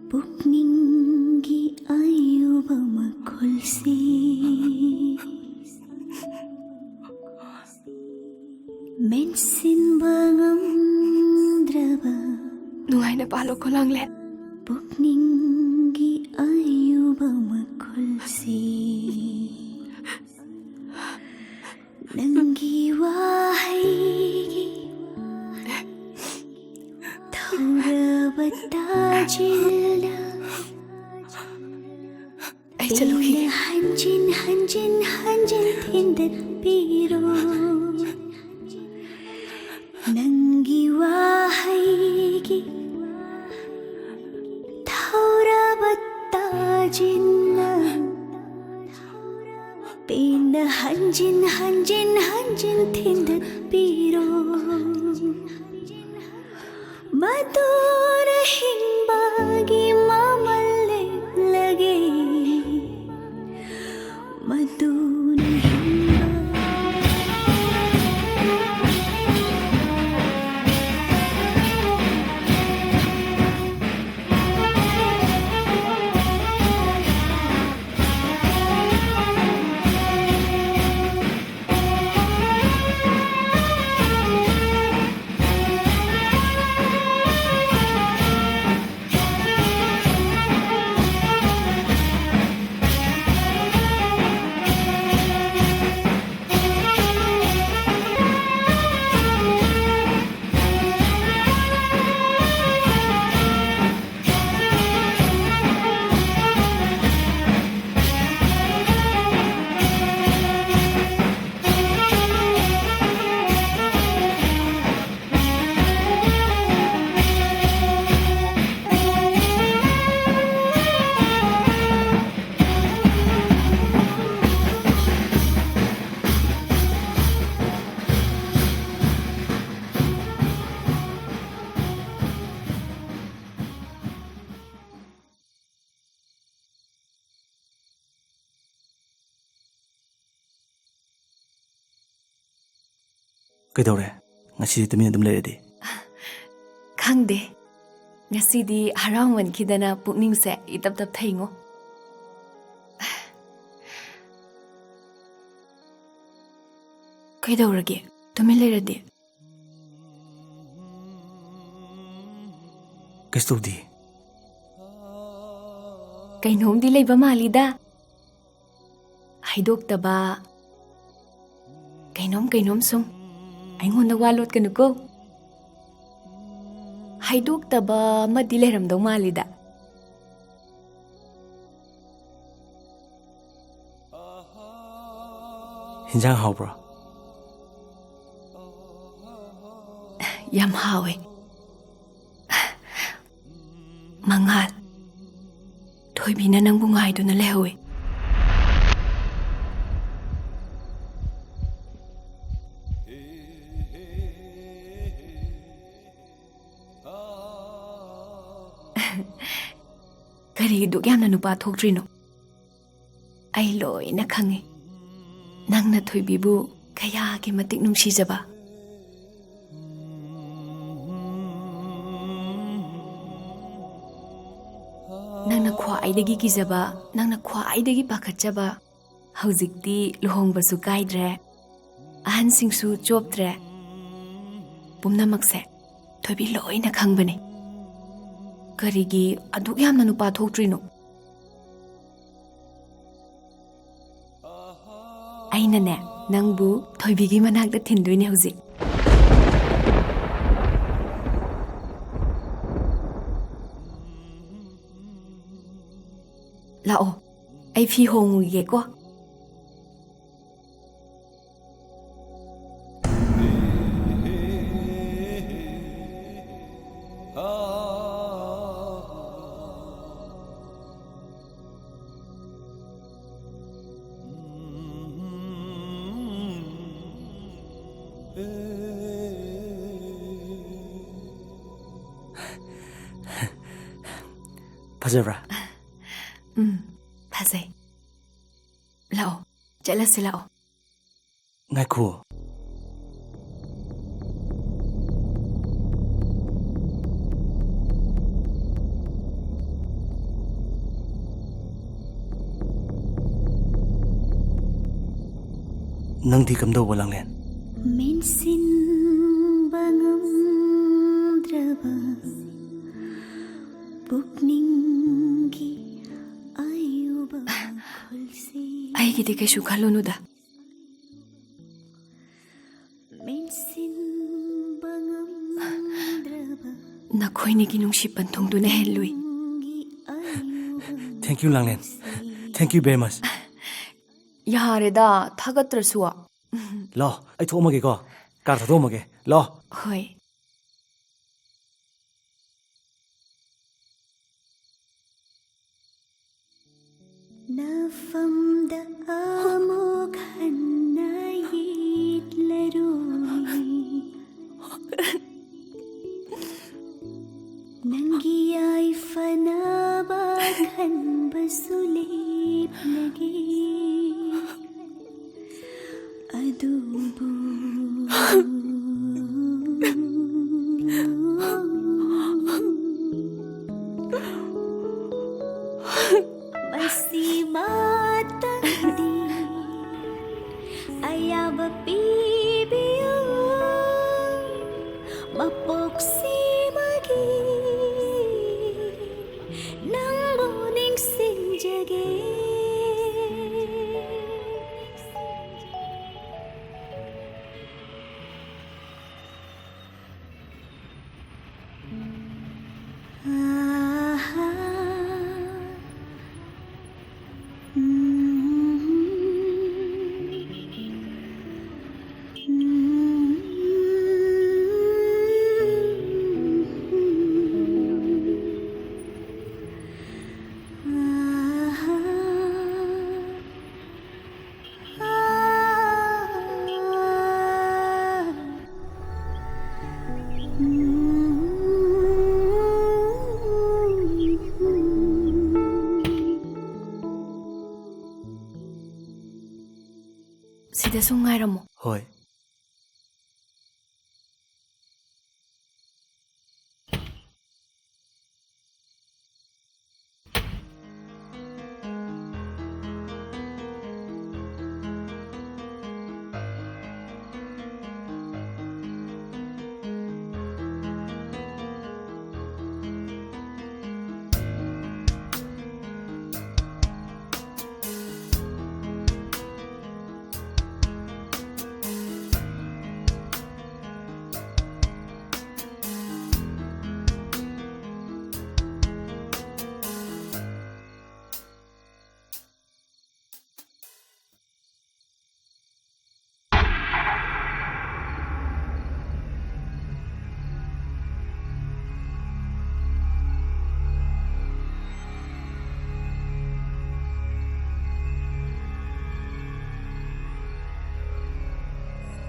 ꯄꯨꯛꯅꯤꯡꯒꯤ ꯑꯌꯨꯕ ꯃꯈꯨꯜꯁꯤ, ꯃꯦꯟꯁꯤꯟꯕ ꯉꯝꯗ꯭ꯔꯕ ꯅꯨꯡꯉꯥꯏꯅ ꯄꯥꯜꯂꯣꯀꯣ, ꯂꯥꯡꯂꯦꯟ꯫ ꯄꯨꯛꯅꯤꯡꯒꯤ ꯑꯌꯨꯕ ꯃꯈꯨꯜꯁꯤ, ꯅꯪꯒꯤ ꯋꯥꯍꯩꯒꯤ ꯊꯧꯔꯕ ꯇꯥꯖꯤꯜꯂ ꯑꯩ ꯆꯠꯂꯨꯈꯤꯒꯦ꯫ ꯄꯦꯟꯅ ꯍꯟꯖꯤꯟ ꯍꯟꯖꯤꯟ ꯍꯟꯖꯤꯟ ꯊꯤꯟꯗꯠꯄꯤꯔꯣ꯫ ꯅꯪꯒꯤ ꯋꯥꯍꯩꯒꯤ ꯊꯧꯔꯕ ꯇꯥꯖꯤꯟꯅ ꯄꯦꯟꯅ ꯍꯟꯖꯤꯟ ꯍꯟꯖꯤꯟ ꯍꯟꯖꯤꯟ ꯊꯤꯟꯗꯠꯄꯤꯔꯣ꯫ ꯃꯗꯨꯅ ꯍꯤꯡꯕꯒꯤ ꯃꯃꯜ ꯂꯦꯞꯂꯒꯦ꯫ ꯃꯗꯨꯅ ꯍꯤꯡꯕ ꯀꯩꯗꯧꯔꯦ? ꯉꯁꯤꯗꯤ ꯇꯨꯃꯤꯟꯅ ꯑꯗꯨꯝ ꯂꯩꯔꯗꯤ? ꯈꯪꯗꯦ꯫ ꯉꯁꯤꯗꯤ ꯍꯔꯥꯎꯃꯟꯈꯤꯗꯅ ꯄꯨꯛꯅꯤꯡꯁꯦ ꯏꯇꯞ ꯇꯞ ꯊꯩꯉꯣ꯫ ꯀꯩꯗꯧꯔꯒꯦ? ꯇꯨꯃꯤꯟ ꯂꯩꯔꯗꯤ? ꯀꯩꯁꯨ ꯇꯧꯗꯦ꯫ ꯀꯩꯅꯣꯝꯗꯤ ꯂꯩꯕ ꯃꯥꯜꯂꯤꯗ꯫ ꯍꯥꯏꯗꯣꯛꯇꯕ ꯀꯩꯅꯣꯝ ꯀꯩꯅꯣꯝ ꯁꯨꯝ꯫ ꯑꯩꯉꯣꯟꯗ ꯋꯥ ꯂꯣꯠꯀꯅꯨꯀꯣ꯫ ꯍꯥꯏꯗꯣꯛꯇꯕ ꯑꯃꯗꯤ ꯂꯩꯔꯝꯗꯧ ꯃꯥꯜꯂꯤꯗ꯫ ꯍꯤꯟꯖꯥꯡ ꯍꯥꯎꯕ꯭ꯔꯣ? ꯌꯥꯝ ꯍꯥꯎꯋꯦ꯫ ꯃꯉꯥꯜ, ꯊꯣꯏꯕꯤꯅ ꯅꯪꯕꯨ ꯉꯥꯏꯗꯨꯅ ꯂꯩꯍꯧꯋꯦ꯫ ꯀꯔꯤꯒꯤ ꯗꯨꯛ ꯌꯥꯝꯅ ꯅꯨꯄꯥ ꯊꯣꯛꯇ꯭ꯔꯤꯅꯣ? ꯑꯩ ꯂꯣꯏꯅ ꯈꯪꯉꯤ꯫ ꯅꯪꯅ ꯊꯣꯏꯕꯤꯕꯨ ꯀꯌꯥꯒꯤ ꯃꯇꯤꯛ ꯅꯨꯡꯁꯤꯖꯕ꯫ ꯅꯪꯅ ꯈ꯭ꯋꯥꯏꯗꯒꯤ ꯀꯤꯖꯕ, ꯅꯪꯅ ꯈ꯭ꯋꯥꯏꯗꯒꯤ ꯄꯥꯈꯠꯆꯕ꯫ ꯍꯧꯖꯤꯛꯇꯤ ꯂꯨꯍꯣꯡꯕꯁꯨ ꯀꯥꯏꯗ꯭ꯔꯦ, ꯑꯍꯟꯁꯤꯡꯁꯨ ꯆꯣꯞꯇ꯭ꯔꯦ꯫ ꯄꯨꯝꯅꯃꯛꯁꯦ ꯊꯣꯏꯕꯤ ꯂꯣꯏꯅ ꯈꯪꯕꯅꯦ꯫ ꯀꯔꯤꯒꯤ ꯑꯗꯨꯛ ꯌꯥꯝꯅ ꯅꯨꯄꯥ ꯊꯣꯛꯇ꯭ꯔꯤꯅꯣ? ꯑꯩꯅꯅꯦ, ꯅꯪꯕꯨ ꯊꯣꯏꯕꯤꯒꯤ ꯃꯅꯥꯛꯇ ꯊꯤꯟꯗꯣꯏꯅꯦ ꯍꯧꯖꯤꯛ꯫ ꯂꯥꯛꯑꯣ, ꯑꯩ ꯐꯤ ꯍꯣꯡꯉꯨꯒꯦꯀꯣ꯫ ꯐꯖꯕ꯭ꯔꯥ? ꯎꯝ, ꯐꯖꯩ꯫ ꯂꯥꯛꯑꯣ, ꯆꯠꯂꯁꯤ ꯂꯥꯛꯑꯣ꯫ ꯉꯥꯏꯈꯣ꯫ ꯅꯪꯗꯤ ꯀꯝꯗꯧꯕ, ꯂꯥꯡꯂꯦꯟ? ꯃꯦꯟꯁꯤꯟꯕ ꯉꯝꯗ꯭ꯔꯕ ꯄꯨꯛꯅꯤꯡꯒꯤ ꯑꯌꯨꯕ ꯈꯨꯜꯁꯤ꯫ ꯑꯩꯒꯤꯗꯤ ꯀꯩꯁꯨ ꯈꯜꯂꯨꯅꯨꯗ꯫ ꯃꯦꯟꯁꯤꯟꯕ ꯉꯝꯗ꯭ꯔꯕ ꯅꯈꯣꯏꯅꯤꯒꯤ ꯅꯨꯡꯁꯤ ꯄꯟꯊꯨꯡꯗꯨꯅ ꯍꯦꯜꯂꯨꯏ꯫ ꯄꯨꯛꯅꯤꯡꯒꯤ ꯑꯌꯨꯕ Thank you, ꯂꯥꯡꯂꯦꯟ꯫ Thank you very much. ꯌꯥꯔꯦꯗ, ꯊꯥꯒꯠꯇ꯭ꯔꯁꯨ꯫ ꯂꯣ, ꯑꯩ ꯊꯣꯛꯑꯝꯃꯒꯦꯀꯣ꯫ ꯀꯥꯔ ꯊꯧꯗꯣꯛꯑꯝꯃꯒꯦ꯫ ꯂꯣ꯫ ꯍꯣꯏ꯫ ꯅꯐꯝꯗ ꯑꯃꯨꯛ ꯍꯟꯅ ꯌꯦꯠꯂꯔꯣꯏ꯫ ꯅꯪꯒꯤ ꯌꯥꯏꯐꯅꯕ ꯈꯟꯕꯁꯨ ꯂꯦꯞꯂꯒꯦ꯫ ꯑꯗꯨꯕꯨ ꯃꯁꯤꯃꯇꯪꯗꯤ ꯑꯌꯥꯕ ꯄꯤꯕꯤꯌꯨ꯫ ꯃꯄꯣꯛꯁꯤꯃꯒꯤ ꯅꯪꯕꯨ ꯅꯤꯡꯁꯤꯡꯖꯒꯦ꯫ ꯁꯤꯗ ꯁꯨꯝ ꯉꯥꯏꯔꯝꯃꯣ꯫ ꯍꯣꯏ꯫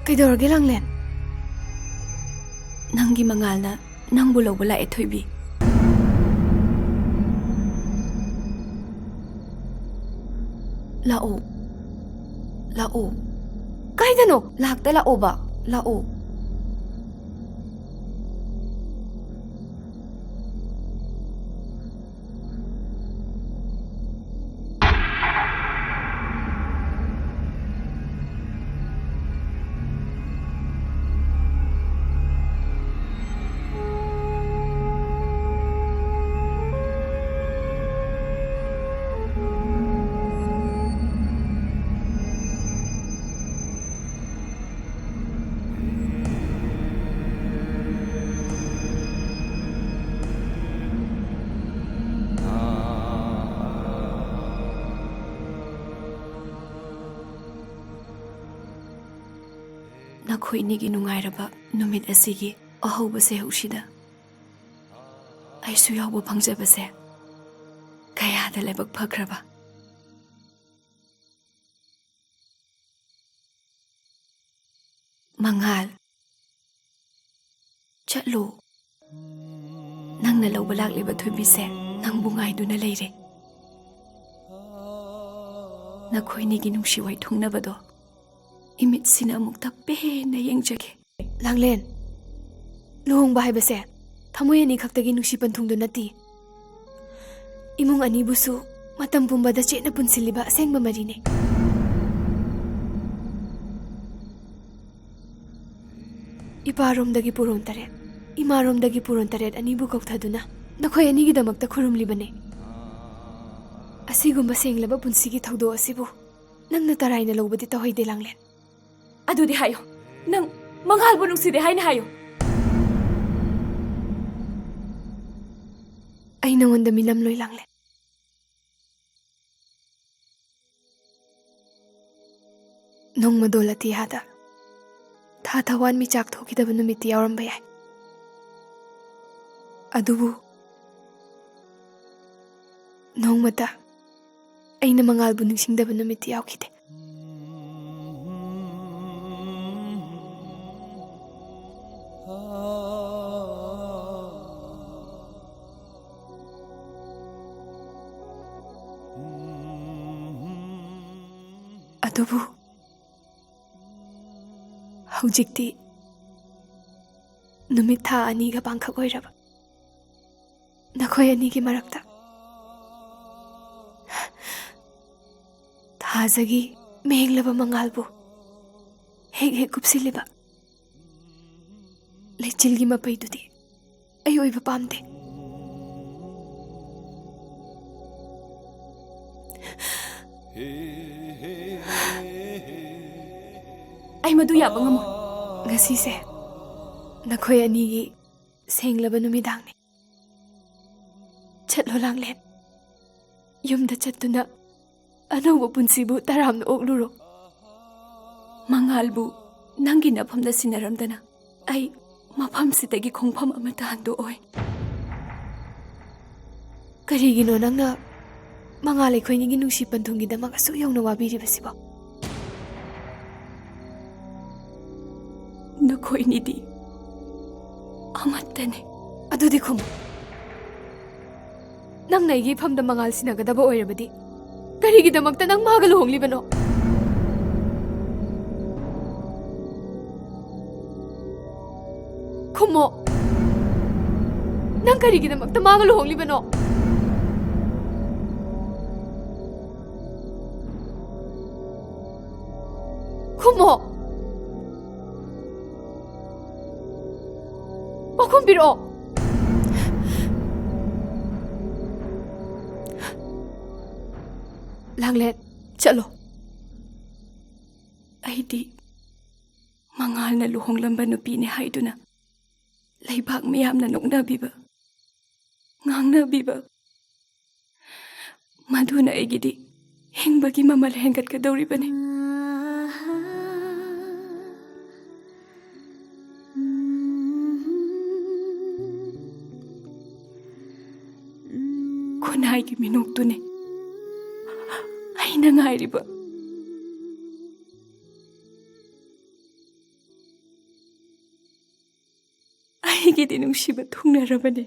ꯀꯩꯗꯧꯔꯒꯦ, ꯂꯥꯡꯂꯦꯟ? ꯅꯪꯒꯤ ꯃꯉꯥꯜꯅ ꯅꯪꯕꯨ ꯂꯧꯕ ꯂꯥꯛꯑꯦ, ꯊꯣꯏꯕꯤ꯫ ꯂꯥꯛꯑꯣ꯫ ꯂꯥꯛꯑꯣ꯫ ꯀꯥꯏꯗꯅꯣ? ꯂꯥꯛꯇ ꯂꯥꯛꯑꯣꯕ꯫ ꯂꯥꯛꯑꯣ꯫ ꯅꯈꯣꯏꯅꯤꯒꯤ ꯅꯨꯡꯉꯥꯏꯔꯕ ꯅꯨꯃꯤꯠ ꯑꯁꯤꯒꯤ ꯑꯍꯧꯕ ꯁꯦꯍꯧꯁꯤꯗ ꯑꯩꯁꯨ ꯌꯥꯎꯕ ꯐꯪꯖꯕꯁꯦ ꯀꯌꯥꯗ ꯂꯥꯏꯕꯛ ꯐꯈ꯭ꯔꯕ꯫ ꯃꯉꯥꯜ, ꯆꯠꯂꯣ꯫ ꯅꯪꯅ ꯂꯧꯕ ꯂꯥꯛꯂꯤꯕ ꯊꯣꯏꯕꯤꯁꯦ ꯅꯪꯕꯨ ꯉꯥꯏꯗꯨꯅ ꯂꯩꯔꯦ꯫ ꯅꯈꯣꯏꯅꯤꯒꯤ ꯅꯨꯡꯁꯤ ꯋꯥꯏꯊꯨꯡꯅꯕꯗꯣ ꯏꯃꯤꯠꯁꯤꯅ ꯑꯃꯨꯛꯇ ꯄꯦꯟꯅ ꯌꯦꯡꯖꯒꯦ꯫ ꯂꯥꯡꯂꯦꯟ, ꯂꯨꯍꯣꯡꯕ ꯍꯥꯏꯕꯁꯦ ꯊꯃꯣꯏ ꯑꯅꯤ ꯈꯛꯇꯒꯤ ꯅꯨꯡꯁꯤ ꯄꯟꯊꯨꯡꯗꯨ ꯅꯠꯇꯦ꯫ ꯏꯃꯨꯡ ꯑꯅꯤꯕꯨꯁꯨ ꯃꯇꯝ ꯄꯨꯝꯕꯗ ꯆꯦꯠꯅ ꯄꯨꯟꯁꯤꯜꯂꯤꯕ ꯑꯁꯦꯡꯕ ꯃꯔꯤꯅꯤ꯫ ꯏꯄꯥꯔꯣꯝꯗꯒꯤ ꯄꯨꯔꯣꯟ ꯇꯔꯦꯠ, ꯏꯃꯥꯔꯣꯝꯗꯒꯤ ꯄꯨꯔꯣꯟ ꯇꯔꯦꯠ ꯑꯅꯤꯕꯨ ꯀꯧꯊꯗꯨꯅ ꯅꯈꯣꯏ ꯑꯅꯤꯒꯤꯗꯃꯛꯇ ꯈꯨꯔꯨꯝꯂꯤꯕꯅꯤ꯫ ꯑꯁꯤꯒꯨꯝꯕ ꯁꯦꯡꯂꯕ ꯄꯨꯟꯁꯤꯒꯤ ꯊꯧꯗꯣꯛ ꯑꯁꯤꯕꯨ ꯅꯪꯅ ꯇꯔꯥꯏꯅ ꯂꯧꯕꯗꯤ ꯇꯧꯍꯩꯗꯦ, ꯂꯥꯡꯂꯦꯟ꯫ ꯑꯗꯨꯗꯤ ꯍꯥꯏꯌꯣ, ꯅꯪ ꯃꯉꯥꯜꯕꯨ ꯅꯨꯡꯁꯤꯗꯦ ꯍꯥꯏꯅ ꯍꯥꯏꯌꯣ꯫ ꯑꯩ ꯅꯉꯣꯟꯗ ꯃꯤꯅꯝꯂꯣꯏ, ꯂꯥꯡꯂꯦꯟ꯫ ꯅꯣꯡꯃꯗꯣ ꯂꯇꯤꯌꯥꯗ ꯊꯥ ꯊꯋꯥꯟ ꯃꯤꯆꯥꯛ ꯊꯣꯛꯈꯤꯗꯕ ꯅꯨꯃꯤꯠꯇꯤ ꯌꯥꯎꯔꯝꯕ ꯌꯥꯏ, ꯑꯗꯨꯕꯨ ꯅꯣꯡꯃꯇ ꯑꯩꯅ ꯃꯉꯥꯜꯕꯨ ꯅꯤꯡꯁꯤꯡꯗꯕ ꯅꯨꯃꯤꯠꯇꯤ ꯌꯥꯎꯈꯤꯗꯦ꯫ ꯑꯗꯨꯕꯨ ꯍꯧꯖꯤꯛꯇꯤ ꯅꯨꯃꯤꯠ ꯊꯥ ꯑꯅꯤꯒ ꯄꯥꯡꯈꯛ ꯑꯣꯏꯔꯕ ꯅꯈꯣꯏ ꯑꯅꯤꯒꯤ ꯃꯔꯛꯇ ꯊꯥꯖꯒꯤ ꯃꯦꯡꯂꯕ ꯃꯉꯥꯜꯕꯨ ꯍꯦꯛ ꯍꯦꯛ ꯀꯨꯞꯁꯤꯜꯂꯤꯕ ꯂꯩꯆꯤꯜꯒꯤ ꯃꯄꯩꯗꯨꯗꯤ ꯑꯩ ꯑꯣꯏꯕ ꯄꯥꯝꯗꯦ꯫ ꯑꯩ ꯃꯗꯨ ꯌꯥꯕ ꯉꯝꯃꯣꯏ꯫ ꯉꯁꯤꯁꯦ ꯅꯈꯣꯏ ꯑꯅꯤꯒꯤ ꯁꯦꯡꯂꯕ ꯅꯨꯃꯤꯗꯥꯡꯅꯤ꯫ ꯆꯠꯂꯣ ꯂꯥꯡꯂꯦꯟ, ꯌꯨꯝꯗ ꯆꯠꯇꯨꯅ ꯑꯅꯧꯕ ꯄꯨꯟꯁꯤꯕꯨ ꯇꯔꯥꯝꯅ ꯑꯣꯛꯂꯨꯔꯣ꯫ ꯃꯉꯥꯜꯕꯨ ꯅꯪꯒꯤ ꯅꯐꯝꯗ ꯁꯤꯟꯅꯔꯝꯗꯅ ꯑꯩ ꯃꯐꯝꯁꯤꯗꯒꯤ ꯈꯣꯡꯐꯝ ꯑꯃꯠꯇ ꯍꯟꯗꯣꯛꯑꯣꯏ꯫ ꯀꯔꯤꯒꯤꯅꯣ ꯅꯪꯅ ꯃꯉꯥꯜ ꯑꯩꯈꯣꯏꯅꯤꯒꯤ ꯅꯨꯡꯁꯤ ꯄꯟꯊꯨꯡꯒꯤꯗꯃꯛ ꯑꯁꯨꯛ ꯌꯧꯅ ꯋꯥꯕꯤꯔꯤꯕꯁꯤꯕꯣ? ꯅꯈꯣꯏꯅꯤꯗꯤ ꯑꯃꯠꯇꯅꯤ꯫ ꯑꯗꯨꯗꯤ ꯈꯨꯝꯃꯨ, ꯅꯪꯅ ꯑꯩꯒꯤ ꯏꯐꯝꯗ ꯃꯉꯥꯜ ꯁꯤꯟꯅꯒꯗꯕ ꯑꯣꯏꯔꯕꯗꯤ ꯀꯔꯤꯒꯤꯗꯃꯛꯇ ꯅꯪ ꯃꯥꯒ ꯂꯨꯍꯣꯡꯂꯤꯕꯅꯣ? ꯈꯨꯝꯃꯣ, ꯅꯪ ꯀꯔꯤꯒꯤꯗꯃꯛꯇ ꯃꯥꯒ ꯂꯨꯍꯣꯡꯂꯤꯕꯅꯣ? ꯈꯨꯝꯃꯣ, ꯄꯥꯎꯈꯨꯝ ꯄꯤꯔꯛꯑꯣ꯫ ꯂꯥꯡꯂꯦꯟ, ꯆꯠꯂꯣ꯫ ꯑꯩꯗꯤ ꯃꯉꯥꯜꯅ ꯂꯨꯍꯣꯡꯂꯝꯕ ꯅꯨꯄꯤꯅꯤ ꯍꯥꯏꯗꯨꯅ ꯂꯩꯕꯥꯛ ꯃꯤꯌꯥꯝꯅ ꯅꯣꯛꯅꯕꯤꯕ, ꯉꯥꯡꯅꯕꯤꯕ, ꯃꯗꯨꯅ ꯑꯩꯒꯤꯗꯤ ꯍꯤꯡꯕꯒꯤ ꯃꯃꯜ ꯍꯦꯟꯒꯠꯀꯗꯧꯔꯤꯕꯅꯤ꯫ ꯈꯨꯟꯅꯥꯏꯒꯤ ꯃꯤꯅꯣꯛꯇꯨꯅꯤ ꯑꯩꯅ ꯉꯥꯏꯔꯤꯕ꯫ ꯑꯩꯒꯤꯗꯤ ꯅꯨꯡꯁꯤꯕ ꯊꯨꯡꯅꯔꯕꯅꯤ꯫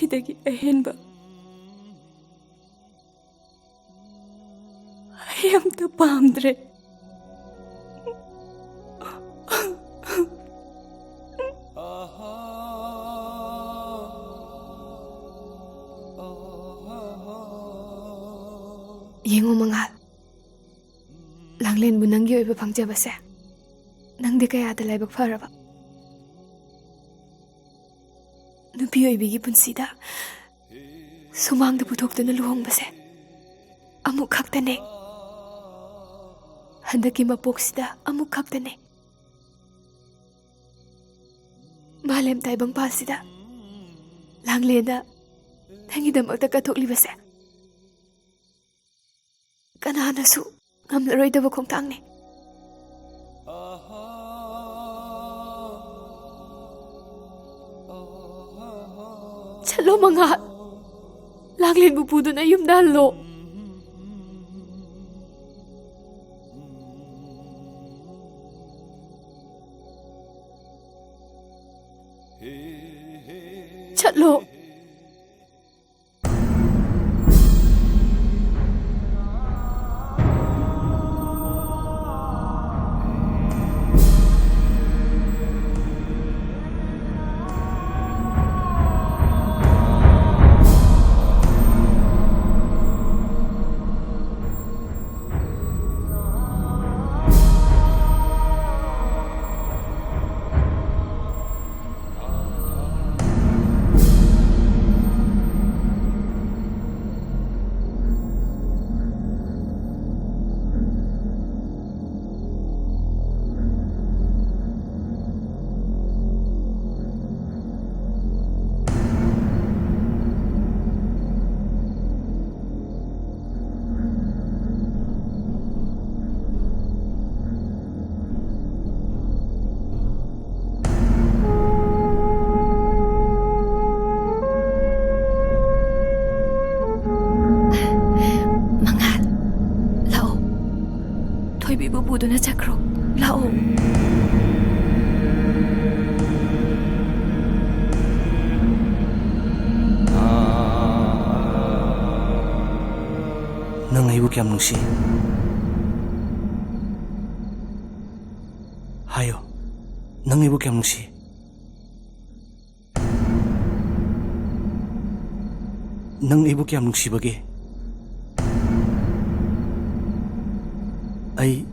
ꯁꯤꯗꯒꯤ ꯑꯍꯦꯟꯕ ꯑꯩ ꯑꯝꯇ ꯄꯥꯝꯗ꯭ꯔꯦ꯫ ꯌꯦꯡꯉꯨ ꯃꯉꯥꯜ, ꯂꯥꯡꯂꯦꯟꯕꯨ ꯅꯪꯒꯤ ꯑꯣꯏꯕ ꯐꯪꯖꯕꯁꯦ ꯅꯪꯗꯤ ꯀꯌꯥꯗ ꯂꯥꯏꯕꯛ ꯐꯔꯕ꯫ ꯅꯨꯄꯤ ꯑꯣꯏꯕꯤꯒꯤ ꯄꯨꯟꯁꯤꯗ ꯁꯨꯃꯥꯡꯗ ꯄꯨꯊꯣꯛꯇꯨꯅ ꯂꯨꯍꯣꯡꯕꯁꯦ ꯑꯃꯨꯛ ꯈꯛꯇꯅꯦ꯫ ꯍꯟꯗꯛꯀꯤ ꯃꯄꯣꯛꯁꯤꯗ ꯑꯃꯨꯛ ꯈꯛꯇꯅꯦ꯫ ꯃꯥꯂꯦꯝ ꯇꯥꯏꯕꯪꯄꯥꯜꯁꯤꯗ ꯂꯥꯡꯂꯦꯟꯗ ꯅꯪꯒꯤꯗꯃꯛꯇ ꯀꯠꯊꯣꯛꯂꯤꯕꯁꯦ ꯀꯅꯥꯅꯁꯨ ꯉꯝꯂꯔꯣꯏꯗꯕ ꯈꯣꯡꯊꯥꯡꯅꯤ꯫ ꯆꯠꯂꯣ ꯃꯉꯥꯜ, ꯂꯥꯡꯂꯦꯟꯕꯨ ꯄꯨꯗꯨꯅ ꯌꯨꯝꯗ ꯍꯜꯂꯣ꯫ ꯆꯠꯂꯣ꯫ ꯃꯉꯥꯜ, ꯂꯥꯛꯑꯣ꯫ ꯊꯣꯏꯕꯤꯕꯨ ꯄꯨꯗꯨꯅ ꯆꯠꯈ꯭ꯔꯣ꯫ ꯂꯥꯛꯑꯣ꯫ ꯅꯪ ꯑꯩꯕꯨ ꯀꯌꯥꯝ ꯅꯨꯡꯁꯤ? ꯍꯥꯏꯌꯣ, ꯅꯪ ꯑꯩꯕꯨ ꯀꯌꯥꯝ ꯅꯨꯡꯁꯤ? ꯅꯪ ꯑꯩꯕꯨ ꯀꯌꯥꯝ ꯅꯨꯡꯁꯤꯕꯒꯦ? ꯑꯩ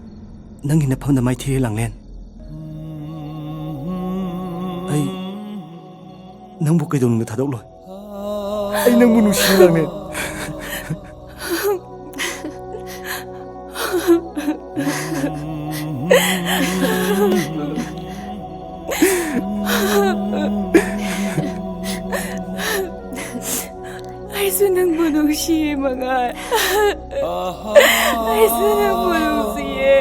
ꯅꯪꯒꯤ ꯅꯐꯝꯗ ꯃꯥꯏꯊꯤꯔꯦ, ꯂꯥꯡꯂꯦꯟ꯫ ꯑꯩ ꯅꯪꯕꯨ ꯀꯩꯗꯧꯅꯨꯡꯗ ꯊꯥꯗꯣꯛꯂꯣꯏ꯫ ꯑꯩ ꯅꯪꯕꯨ ꯅꯨꯡꯁꯤ, ꯂꯥꯡꯂꯦꯟ꯫ ꯑꯩꯁꯨ ꯅꯪꯕꯨ ꯅꯨꯡꯁꯤꯌꯦ, ꯃꯉꯥꯜ꯫ ꯑꯩꯁꯨ ꯅꯪꯕꯨ ꯅꯨꯡꯁꯤꯌꯦ꯫